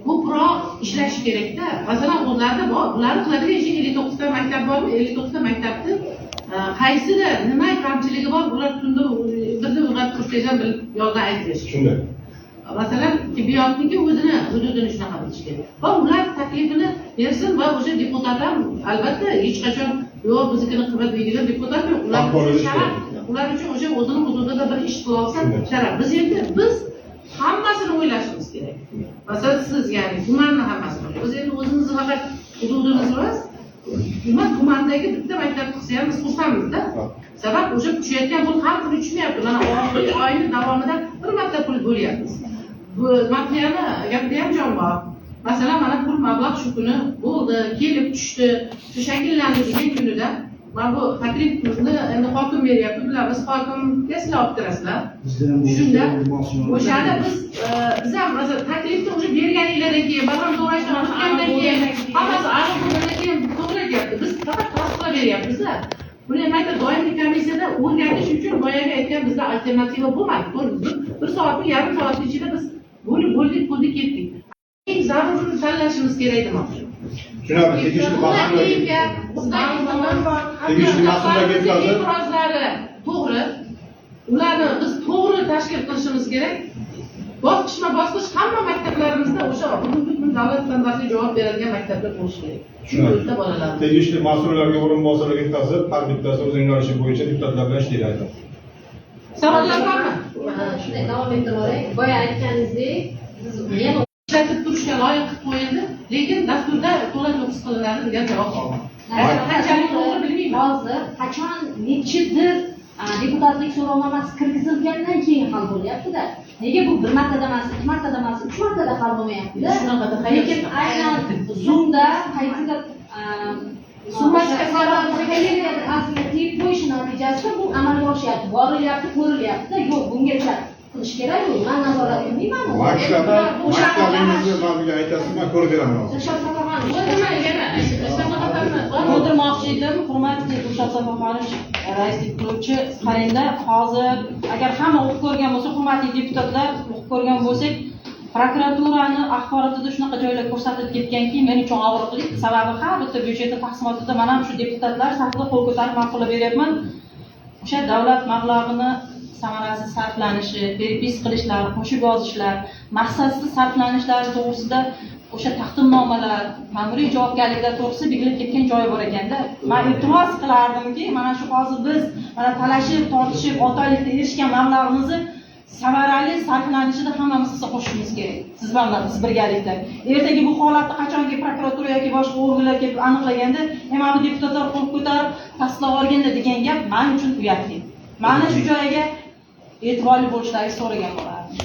ko'proq ishlashi kerakda. Masalan, o'zlarida bor, ularni qiladigan ishi 59 ta maktab bormi? 59 ta maktabni qaysida nima kamchiligi bor, ular tunda birda uyg'otib tursangiz ham bilib yozdan aytib berish. Shunday. Masalan, tibbiyotniki o'zini hududini shunaqa bilish kerak. Va ular taklifini bersin va o'sha deputat ham albatta hech qachon yo'q biznikini qilma deydigan deputat yo'q. Ular uchun sharaf, ular uchun o'sha o'zini hududida bir ish qila olsa sharaf. Biz endi biz hammasini o'ylashimiz kerak. Masalan, siz ya'ni tumanni hammasini. Biz endi o'zimizni faqat hududimiz emas, umuman tumandagi bitta maktab qilsa ham biz xursandmiz-da. Sabab o'sha tushayotgan pul har kuni tushmayapti. Mana oyning davomida bir marta pul bo'lyapmiz. Bu madhiyani gapida ham jon bor. Masalan, mana pul mablag' shu kuni bo'ldi, kelib tushdi, shu shakllandi degan kunida mana bu taklifimizni endi hokim beryapti. Bular biz hokimga sizlar olib kirasizlar. Shunda o'shanda biz ham masalan taklifni o'sha berganinglardan keyin, barham to'g'rashdan o'tgandan keyin, hammasi aniq bo'lgandan keyin to'g'ri aytyapti. Biz faqat tasdiqlab beryapmiz-da. Buni ham aytib, doimiy komissiyada o'rganish uchun boyagi aytgan bizda alternativa bo'lmadi. Ko'rdingizmi? 1 soatmi, yarim soatning ichida biz bo'lib bo'ldik, qildik, ketdik. Eng zarurini tanlashimiz kerak demoqchi. Tushunarli, tegishli mas'ullarga yetkazib, e'tirozlari to'g'ri. Ularni biz to'g'ri tashkil qilishimiz kerak. Bosqichma-bosqich hamma maktablarimizda o'sha bugungi kun davlat standartiga javob beradigan maktablar bo'lishi kerak. Shu bolalar. Tegishli mas'ullarga, o'rinbosarlarga yetkazib, har bittasi o'zining yo'nalishi bo'yicha deputatlar bilan ishlaydi. Savollar bormi? Shunday davom ettiraveray. Boya aytganingizdek, biz yana ishlatib turishga loyiq qilib qo'yildi, lekin dasturda to'la to'kis qilinadi degan javob oldim. Qanchalik to'g'ri bilmayman. Hozir qachon nechidir deputatlik so'rovnomasi kirgizilgandan keyin hal bo'lyapti-da. Nega bu bir martada emas, ikki martada emas, uch martada hal bo'lmayapti-da? Lekin aynan Zoomda qaysidir summasiga tegib qo'yishi natijasida bu amalga oshyapti, borilyapti, ko'rilyapti. Yo'q, bungacha qilish kerak-ku. Men nazorat qilmayman. Maktabingizni men bunga aytasiz, men ko'rib beraman hozir. Dilshod Safaxon, O'tirmoqchi edim, hurmatli Dilshod Safaxonovich, raislik qiluvchi. Qarangda, hozir agar hamma o'qib ko'rgan bo'lsa, hurmatli deputatlar o'qib ko'rgan bo'lsak, prokuraturani axborotida shunaqa joylar ko'rsatilib ketganki, men uchun og'riqli. Sababi har bitta byudjet taqsimotida mana shu deputatlar safida qo'l ko'tarib ma'qullab beryapman. O'sha davlat mablag'ini samarasiz sarflanishi, perepis qilishlar, qo'shib yozishlar, maqsadsiz sarflanishlar to'g'risida o'sha taqdimnomalar, ma'muriy javobgarliklar to'g'risida belgilab ketgan joyi bor ekanda. Men iltimos qilardimki, mana shu hozir biz mana talashib, tortishib, 6 oylikda erishgan mablag'imizni samarali sarflanishida hammamiz hissa qo'shishimiz kerak. Siz bilan biz birgalikda. Ertaga bu holatni qachonki prokuratura yoki boshqa organlar kelib aniqlaganda, mana bu deputatlar qo'l ko'tarib tasdiqlab olganda degan gap men uchun uyatli. Mana shu joyga e'tiborli bo'lishlarini so'ragan bo'lardim.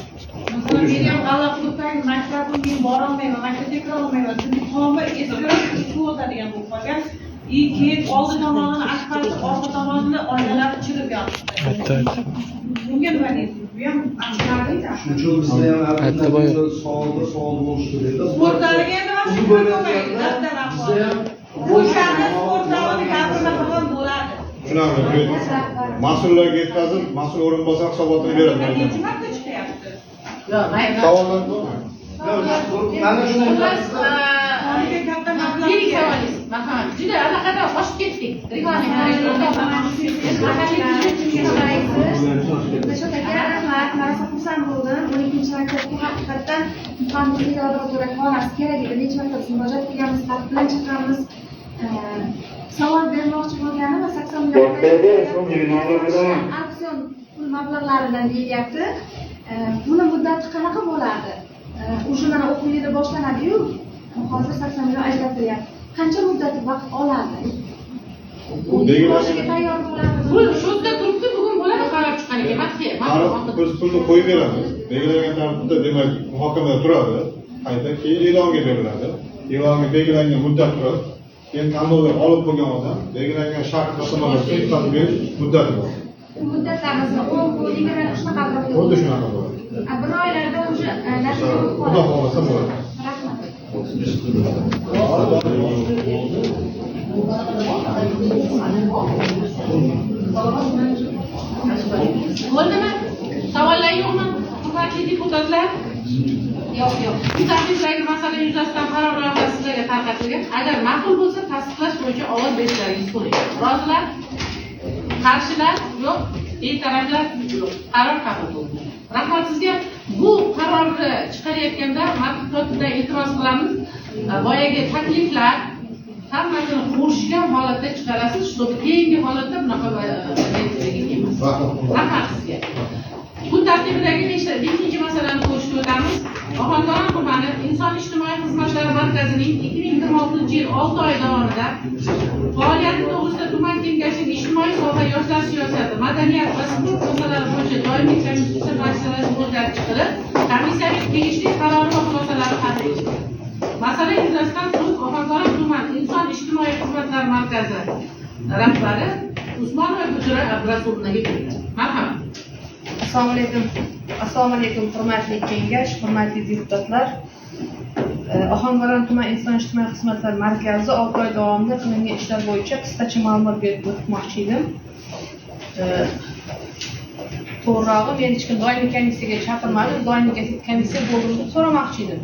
Masalan, men ham g'alati bo'lsang, maktabga men borolmayman, maktabga kira olmayman. Chunki tomi eskirib suv o'tadigan bo'lib qolgan. Keyin oldi tomonini asfalti, orqa tomonini oynalari chirib yotibdi. Bunga nima deysiz? Bu ham achinarli-da. Shuning uchun bizda ham savolda savol bo'lishi kerak. Sport zaliga endi mana shu bizda ham o'shani sport zalini gapirmasa ham bo'ladi. Tushunarli. Mas'ullarga yetkazib, mas'ul o'rinbosar hisobotini beradi. Necha marta chiqyapti? Yo'q, mayli. Savollar bormi? Mana shunday katta mablag' Keling savolingiz. Marhamat. Juda anaqada oshib ketdik. Reglament. Dilshod aka, rahmat. Men rosa xursand bo'ldim. 12-maktabga haqiqatdan muhandislik laboratoriya xonasi kerak edi. Necha marta biz murojaat qilganmiz, xat bilan chiqqanmiz. Savol bermoqchi bo'lganim va 80 million auksion pul mablag'laridan deyilyapti. Buni muddati qanaqa bo'ladi? Уже mana o'quv yili boshlanadi-yu, hozir 80 million ajratilyapti. Qancha muddat vaqt oladi? Boshiga tayyor bo'ladi. Pul shu yerda turibdi, bugun bo'ladi qaror chiqqaniga. Madhiya, biz pulni qo'yib beramiz. Belgilangan tartibda, demak, muhokamada turadi. Qayta keyin e'longa beriladi. E'longa belgilangan muddat turadi. Keyin tanlovga olib bo'lgan odam belgilangan shart va shartnomalarga yetkazib berish muddati bor. Muddatlarimizni 10 kun, 20 kun shunaqa atrofda. Xuddi shunaqa bo'ladi. Bir oylarda уже natija bo'lib Xudo qoladi. xohlasa bo'ladi. Rahmat. Bo'ldimi? Savollar yo'qmi? Hurmatli deputatlar? Yo'q, yo'q. Bu tartibdagi masala yuzasidan qaror loyihasi sizlarga tarqatilgan. Agar ma'qul bo'lsa, tasdiqlash bo'yicha ovoz berishlaringizni so'rayman. Rozilar? Qarshilar? Yo'q. Betaraflar? Yo'q. Qaror qabul bo'ldi. Rahmat sizga. Bu qarorni chiqarayotganda matbuotdan iltimos qilamiz. Boyagi takliflar hammasini qo'shgan holatda chiqarasiz, чтобы keyingi holatda bunaqa vaziyat yuzaga kelmasin. Rahmat sizga. Kun tartibidagi 5 masalani ko'rishga o'tamiz. Ohangaron tumani Inson ijtimoiy xizmatlar markazining 2026-yil 6 oy davomida faoliyati to'g'risida tuman kengashining ijtimoiy soha, yoshlar siyosati, madaniyat va sport masalalari bo'yicha doimiy komissiya masalasi o'rganib chiqilib, komissiyaning tegishli qarori va xulosalari qabul etildi. Masala yuzasidan so'z Ohangaron tuman Inson ijtimoiy xizmatlar markazi rahbari Usmonova Gulchehra Abdurasulovnaga beriladi. Marhamat. Assalomu alaykum. Assalomu alaykum, hurmatli kengash, hurmatli deputatlar. Ohangaron tuman inson ijtimoiy xizmatlar markazi 6 oy davomida qilingan ishlar bo'yicha qisqacha ma'lumot berib o'tmoqchi edim. To'g'rirog'i, men hech kim doimiy komissiyaga chaqirmadi, doimiy komissiya bo'ldimi deb so'ramoqchi edim.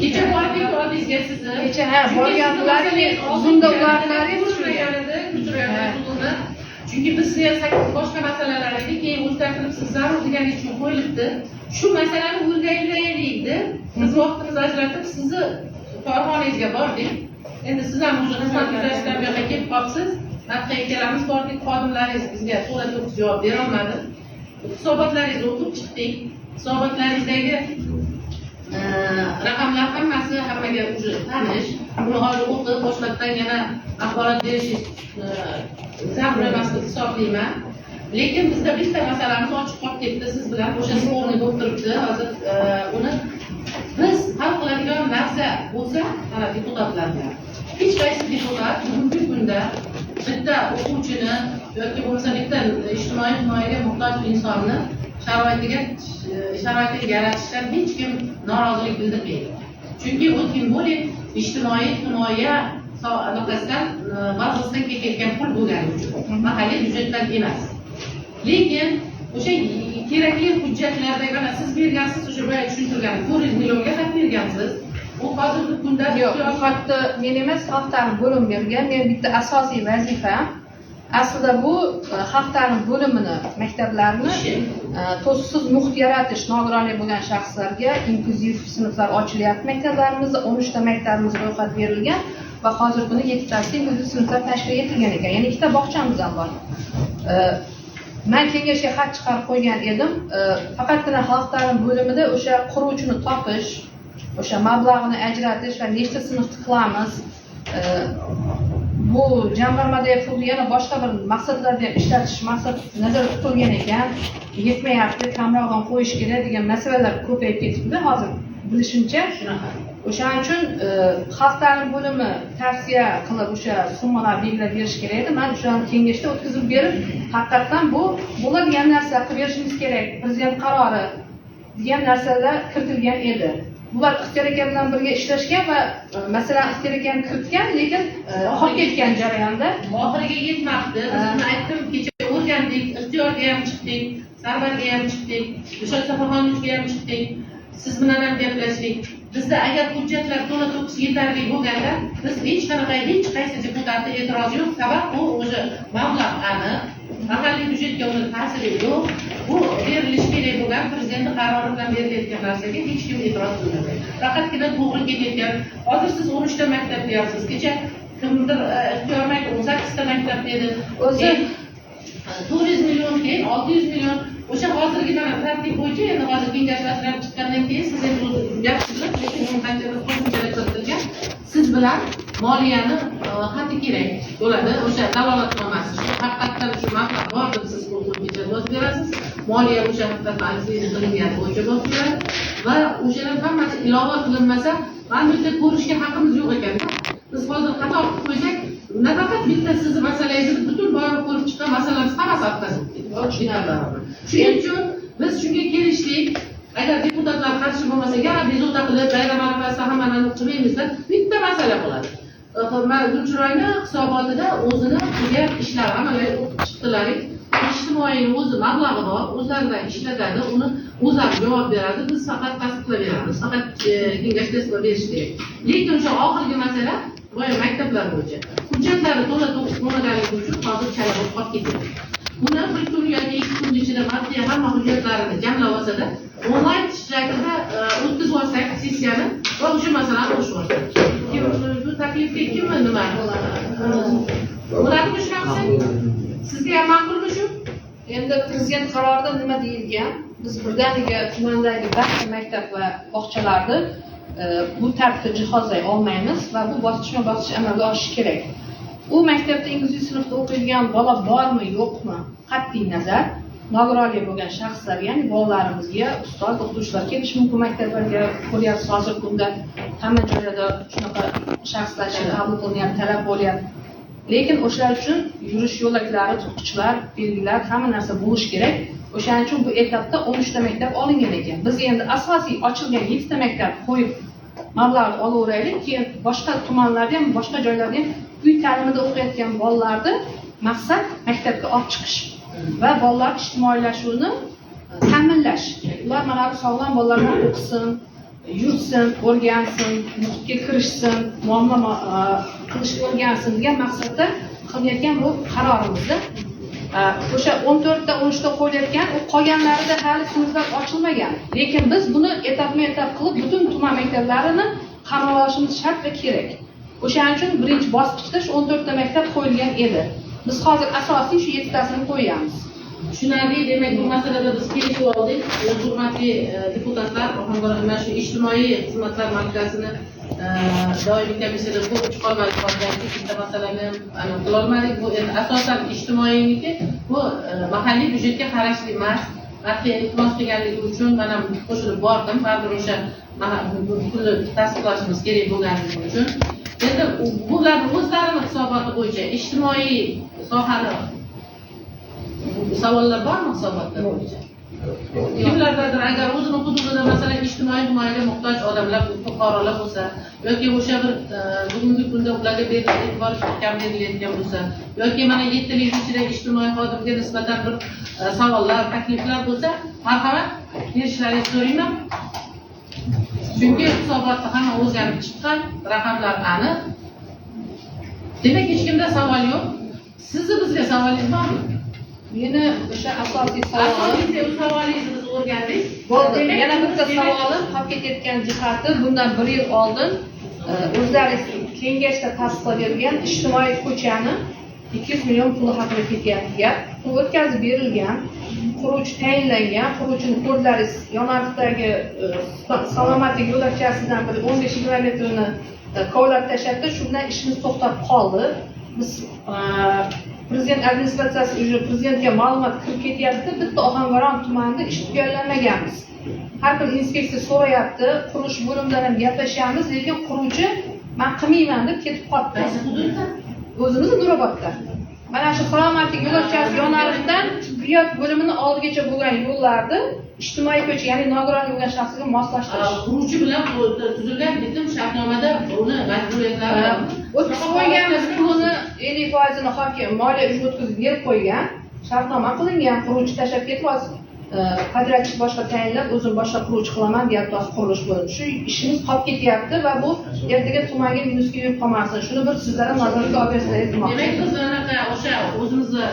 Kecha bordik oldingizga sizni. Kecha ha, borganlaringiz, Zoomda ularlaringiz shunga. Chunki biz sakkiz boshqa masalalar edi, keyin o'zgartirib siz zarur deganingiz uchun qo'yilibdi. Shu masalani o'rganaylik deb biz vaqtimizni ajratib sizni korxonangizga bordik. Endi siz ham o'sha xizmat yuzasidan bu yoqqa kelib qolibsiz. Natqa ikkalamiz bordik, xodimlaringiz bizga to'la to'kis javob berolmadi. Hisobotlaringizni o'qib chiqdik. Hisobotlaringizdagi raqamlar hammasi hammaga уже tanish. Buni hozir o'qib boshqatdan yana axborot berish zarur emas deb hisoblayman. Lekin bizda bitta masalamiz ochiq qolib ketdi siz bilan, o'sha sporni bo'lib turibdi. Hozir uni biz hal qiladigan narsa bo'lsa, mana deputatlar bilan. Hech qaysi deputat bugungi kunda bitta o'quvchini yoki bo'lmasa bitta ijtimoiy himoyaga muhtoj insonni sharoitini yaratishdan hech kim norozilik bildirmaydi. Chunki u kim bo'lib ijtimoiy himoya anaqasidan bazasidan kelayotgan pul bo'lgani uchun, mahalliy byudjetdan emas. Lekin o'sha kerakli hujjatlarda mana siz bergansiz, o'sha boya tushuntirganim 400 millionga xat bergansiz. U hozirgi kunda yo'q, bu xatni men emas, xalq ta'limi bo'limi bergan. Men bitta asosiy vazifam aslida bu xalq ta'limi bo'limini maktablarni to'siqsiz muhit yaratish, nogironlik bo'lgan shaxslarga inklyuziv sinflar ochilyapti maktablarimizda. 13 ta maktabimiz ro'yxat berilgan va hozirgi kunda 7 tasi inklyuziv sinflar tashkil etilgan ekan. Ya'ni 2 ta bog'chamiz ham bor. Men kengashga xat chiqarib qo'ygan edim. Faqatgina xalq ta'limi bo'limida o'sha quruvchini topish, o'sha mablag'ini ajratish va nechta sinfni qilamiz, bu jamg'armadagi pulni yana boshqa bir maqsadlarda ham ishlatish maqsad nazarda tutilgan ekan, yetmayapti, kamrog'ini qo'yish kerak degan masalalar ko'payib ketibdi hozir bilishimcha. O'shaning uchun xalq ta'limi bo'limi tavsiya qilib o'sha summalar belgilab berish kerak edi. Men o'shani kengashda o'tkazib berib, haqiqatdan bu bo'ladigan narsa qilib berishimiz kerak, prezident qarori degan narsalar kiritilgan edi. Bular Ixtiyor aka bilan birga ishlashgan va masalan Ixtiyor aka ham kiritgan, lekin qolib ketgan jarayonda oxiriga yetmabdi. Biz buni aytdim, kecha o'rgandik, Ixtiyorga ham chiqdik, Sarvarga ham chiqdik, Dilshod Safaxonovichga ham chiqdik, siz bilan ham gaplashdik. Bizda agar hujjatlar to'la to'kis yetarli bo'lganda, biz hech qanaqa hech qaysi deputatning e'tirozi yo'q. Sabab bu o'sha mablag' aniq, mahalliy byudjetga uni ta'siri yo'q. Bu berilishi kerak bo'lgan prezident qarori bilan berilayotgan narsaga hech kim e'tiroz bildirmaydi. Faqatgina to'g'ri ketayotgan. Hozir siz 13 ta maktab deyapsiz. Kecha kimdir Ixtiyor aka 18 ta maktab dedi. O'zi 400 million, keyin 600 million. O'sha hozirgi mana tartib bo'yicha endi hozir kengashlar chiqqandan keyin siz endi o'zi gapirib, lekin uni qanchadir qo'shimchalar kiritilgan. Siz bilan moliyani xati kerak bo'ladi, o'sha dalolatnomasi. Shu haqiqatdan shu mablag' bor deb siz qo'shimcha yozib berasiz. Moliya o'sha haqiqatdan analiz qilingan bo'yicha yozib beradi va o'shalar hammasi ilova qilinmasa, mana bu yerda ko'rishga haqimiz yo'q ekanda. Biz hozir xato qilib qo'ysak, nafaqat bitta sizni masalangizni, butun borib ko'rib chiqqan masalamiz hammasi Hammasi отказ bo'lib ketdi. Shuning uchun biz shunga kelishdik. Agar deputatlar qarshi bo'lmasa, yana bezovta qilib, bayram arafasida hammani qilmaymizda, bitta masala qoladi. Gulchiroyni hisobotida o'zini qilgan ishlari, hammalar o'qib chiqdilaring. Ijtimoiyni o'zi mablag'i bor, o'zlaridan ishlatadi, uni o'zlari javob beradi, biz faqat tasdiqlab beramiz, faqat kengash tasdiqlab berish kerak. Lekin o'sha oxirgi masala boya maktablar bo'yicha hujjatlari to'la to'kis bo'lmaganligi uchun hozir chala bo'lib qolib ketyapti. Buni bir kun yoki 2 kun ichida maddiy hamma hujjatlarini jamlab olsada, onlayn shaklda o'tkazib olsak sessiyani va o'sha masalani qo'shib olsak. Bu taklifga kim nima bo'ladimi shunaqasi? Sizga ham ma'qulmi shu? Endi prezident qarorida nima deyilgan? Biz birdaniga tumandagi barcha maktab va bog'chalarni bu tartibda jihozlay olmaymiz va bu bosqichma-bosqich amalga oshishi kerak. U maktabda ingliz sinfda o'qiydigan bola bormi, yo'qmi, qat'iy nazar nogironlik bo'lgan shaxslar, ya'ni bolalarimizga ustoz, o'qituvchilar kelishi mumkin maktablarga. Ko'ryapsiz, hozirgi kunda hamma joylarda shunaqa shaxslar qabul qilinyapti, talab bo'lyapti. Lekin o'shalar uchun yurish yo'laklari, tutqichlar, belgilar, hamma narsa bo'lishi kerak. O'shaning uchun bu etapda 13 ta maktab olingan ekan. Biz endi asosiy ochilgan 7 ta maktab qo'yib mablag'ni olaveraylik, keyin boshqa tumanlarda ham, boshqa joylarda ham uy ta'limida o'qiyotgan bolalarni maqsad maktabga olib chiqish va bolalar ijtimoiylashuvini ta'minlash. Ular mana bu sog'lom bolalar bilan o'qisin, yursin, o'rgansin, muhitga kirishsin, muammo qilishni o'rgansin degan maqsadda qilinayotgan bu qarorimizda. O'sha 14 ta 13 ta qo'yilayotgan, u qolganlarida hali sinflar ochilmagan. Lekin biz buni etapma-etap qilib butun tuman maktablarini qamrab olishimiz shart va kerak. O'shaning uchun birinchi bosqichda shu 14 ta maktab qo'yilgan edi. Biz hozir asosiy shu 7 tasini qo'yamiz. Tushunarli. Demak, bu masalada biz kelishib oldik. Hurmatli deputatlar, mana shu ijtimoiy xizmatlar markazini doimiy komissiyada ko'rib chiqolmadik, qolgandik, bitta masalani aniq qilolmadik. Bu endi asosan ijtimoiyniki, bu mahalliy byudjetga qarashli emas. Madhiya iltimos qilganligi uchun man ham qo'shilib bordim. Baribir o'sha pulni tasdiqlashimiz kerak bo'lganligi uchun. Endi bularni o'zlarini hisoboti bo'yicha ijtimoiy sohani savollar bormi hisobotlar bo'yicha? Kimlardadir agar o'zini hududida masalan ijtimoiy himoyaga muhtoj odamlar, fuqarolar bo'lsa yoki o'sha bir bugungi kunda ularga berilgan e'tibor kam berilayotgan bo'lsa yoki mana 7 yil ichida ijtimoiy xodimga nisbatan bir savollar, takliflar bo'lsa, marhamat berishlaringizni so'rayman. Chunki hisobotda hamma o'rganib chiqqan, raqamlar aniq. Demak, hech kimda savol yo'q. Sizni bizga savolingiz bormi? Meni o'sha asosiy savolim, savolingizni biz o'rgandik. Bo'ldi. Yana bitta savolim qolib ketayotgan jihati, bundan 1 yil oldin o'zlaringiz kengashda tasdiqlab bergan ijtimoiy ko'chani 200 million puli haqida ketyapti gap. Pul o'tkazib berilgan, quruvchi tayinlangan, quruvchini ko'rdilaringiz, yonariqdagi salomatlik yo'lakchasidan bir 15-20 metrini kovlab tashlabdi, shu bilan ishimiz to'xtab qoldi. Biz prezident administratsiyasi уже prezidentga ma'lumot kirib ketyapti. Bitta Ohangaron tumanida ish tugallanmaganmiz. Har bir inspeksiya so'rayapti, qurilish bo'limidan ham gaplashamiz, lekin quruvchi men qilmayman deb ketib qoldi. Qaysi hududda? O'zimizni Nurobodda. Mana shu salomatlik yo'lakchasi yonariqdan tibbiyot bo'limini oldigacha bo'lgan yo'llarni ijtimoiy ko'cha, ya'ni nogironlik bo'lgan shaxsga moslashtirish. Quruvchi bilan tuzilgan bitim shartnomada uni majburiyatlari o'tkazib qo'yganmiz, pulini 50%ini hokim moliya uyumi o'tkazib berib qo'ygan, shartnoma qilingan, quruvchi tashlab ketib hozir podratchi boshqa tayinlab, o'zim boshqa quruvchi qilaman deyapti hozir qurilish bo'limi. Shu ishimiz qolib ketyapti va bu ertaga tumanga minusga yurib qolmasin. Shuni bir sizlarga nazarga olib bersangiz iltimos. Demak, biz anaqa o'sha o'zimizni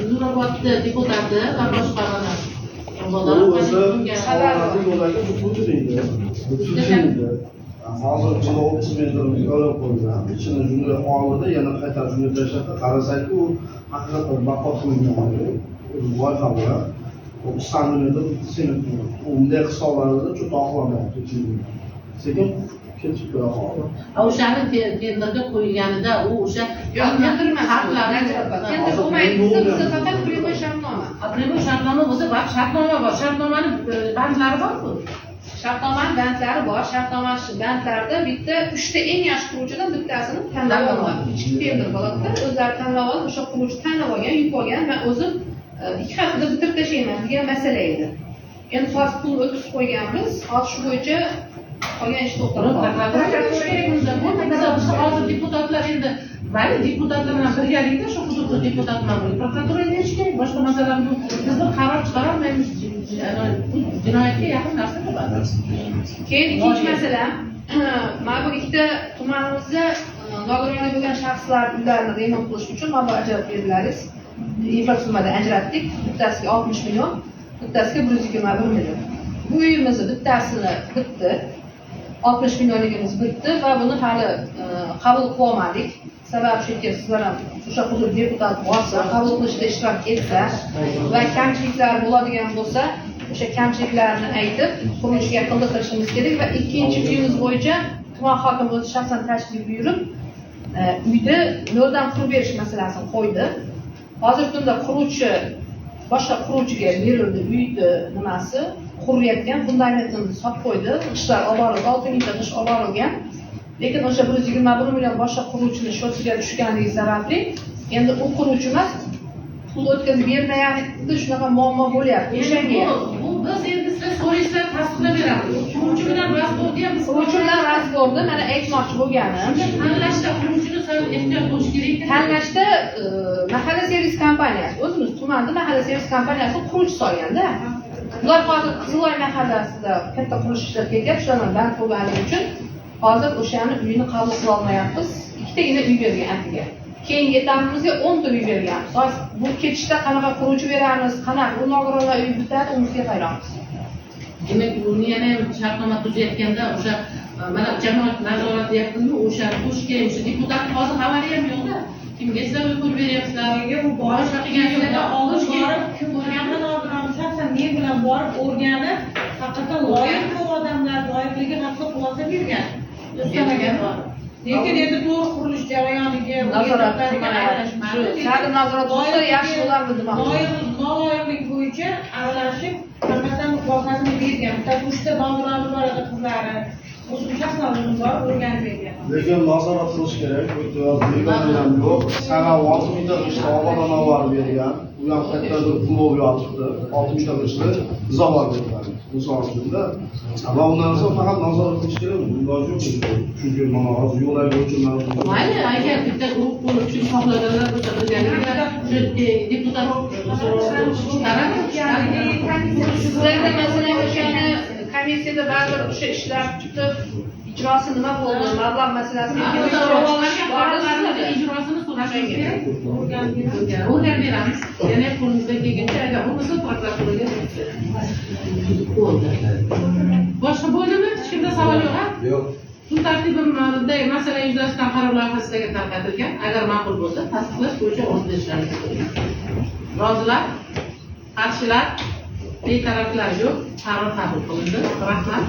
Nurobodda deputati va boshqa mana o'zi yo'lagi bu tuzildi. Hozir ichida 30 metr yo'l qo'yilgan. Ichini shunday oldi, yana qaytarib shunday tashladi. Qarasak, u haqiqatan baqo qilingan. Loyiha bilan 30 santimetr sement. Unday hisoblanadi, juda oqlamayapti. Sekin ketib qoldi. O'shani tenderga qo'yilganida u o'sha tender emas. Tender bo'lmaydi. Bizda faqat prямой shartnoma. Prямой shartnoma bo'lsa, shartnoma bor. Shartnomani bandlari bor-ku. Shartnomani bandlari bor. Shartnoma bandlarida bitta uchta eng yaxshi quruvchidan bittasini tanlab oladi. Ichki tender bo'ladida, o'zlari tanlab olib, o'sha quruvchi tanlab olgan, yuk olgan, man o'zim 2 haftada bitirib tashlayman degan masala edi. Endi hozir pul o'tkazib qo'yganmiz, hozir shu bo'yicha qolgan ish to'xtab qoldi. Hozir deputatlar endi mayli, deputatlar bilan birgalikda shu hududda deputat bilan birga prokuraturaga berish kerak. Boshqa masalani bu biz bir qaror chiqarolmaymiz, bu jinoyatga yaqin narsa bo'ladi. Keyin ikkinchi masala, mana bu ikkita tumanimizda nogironlik bo'lgan shaxslar uylarini remont qilish uchun mablag' ajratib berdilaringiz. Infratuzilmadan ajratdik. Bittasiga 60 million, bittasiga 121 million. Bu uyimizni bittasini bitdi. 60 millionligimiz bitdi va buni hali qabul qila olmadik. Sabab shuki, sizlar ham o'sha hudud deputat borsa, qabul qilishda ishtirok etsa va kamchiliklar bo'ladigan bo'lsa, o'sha kamchiliklarni aytib, qurilishga qildirishimiz kerak va ikkinchi uyimiz bo'yicha tuman hokimi o'zi shaxsan tashrif buyurib, uyni noldan qurib berish masalasini qo'ydi. Hozirgi kunda quruvchi boshqa quruvchiga berildi uyni nimasi, qurayotgan fundamentini solib qo'ydi, g'ishtlar olib borildi, 6000 ta g'isht olib borilgan. Lekin o'sha 121 million boshqa quruvchini shotiga tushganligi sababli endi u quruvchi emas, pul o'tkazib bermayapti, shunaqa muammo bo'lyapti. O'shanga bu biz endi sizlar so'raysizlar, tasdiqlab beramiz. Quruvchi bilan razborni ham biz quruvchi bilan razborni mana aytmoqchi bo'lganim. Tanlashda quruvchini sal ehtiyot bo'lish kerak. Tanlashda mahalla servis kompaniyasi, o'zimiz tumanda mahalla servis kompaniyasi quruvchi solganda. Ular hozir Qiziloy mahallasida katta qurilish ishlari ketyapti, shular band bo'lganligi uchun hozir o'shani uyini qabul qila olmayapmiz. Ikkitagina uy bergan atiga. Keyingi etapimizga 10 ta uy berganmiz. Hozir bu ketishda qanaqa quruvchi beramiz, qanaqa bu nogironlar uyi bitadi, unisiga hayronmiz. Demak, buni yana ham shartnoma tuzayotganda o'sha mana jamoat nazorati deyapmizmi, o'sha qo'shga o'sha deputat hozir xabari ham yo'qda. Kimga sizlar uy qurib beryapsizlar? Nega u borib olib borib kim hamma nogiron shaxsan men bilan borib o'rganib, haqiqatan loyiq odamlar loyiqligi haqida xulosa bergan. Lekin endi to'g'ri qurilish jarayoniga nazorat aralashmadi. Shu nazorat bo'lsa yaxshi bo'lardi demoqchi. Noloyiqlik bo'yicha aralashib, haqiqatan xulosasini bergan. Bittasi 3 ta nogironi bor edi qizlari. O'zim shaxsan o'zim borib o'rganib bergan. Lekin nazorat qilish kerak. Bu yerda ham yo'q. Sana 6000 ta g'isht Obadan olib bergan. U ham qayerdadir pul yotibdi. 60 ta g'ishtni zavol bergan. Misol uchun-da. Va undan so'ng faqat nazorat qilish kerak, iloji yo'q. Chunki mana hozir yo'llar bo'yicha mayli, agar bitta guruh bo'lib shu xohlaganlar bo'lsa birgalikda shu deputat chiqaradi. Sizlarda masalan o'shani komissiyada baribir o'sha ishlar tutib ijrosi nima bo'ldi, mablag' masalasi ijrosini so'rashimiz kerak. O'rganib beramiz. Yana qo'limizdan kelgancha agar bo'lmasa prokuraturaga bo'ldi. Boshqa bo'ldimi? Hech kimda savol yo'q, ha? Yo'q. Kun tartibidagi masala yuzasidan qaror loyihasi sizlarga tarqatilgan. Agar ma'qul bo'lsa, tasdiqlash bo'yicha ovoz berishlaringizni so'rayman. Rozilar? Qarshilar? Betaraflar yo'q. Qaror qabul qilindi. Rahmat.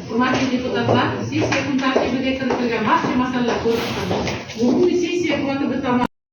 Hurmatli deputatlar, sessiya kun tartibiga kiritilgan barcha masalalar ko'rib chiqildi. Bugungi sessiya kotibı tomonidan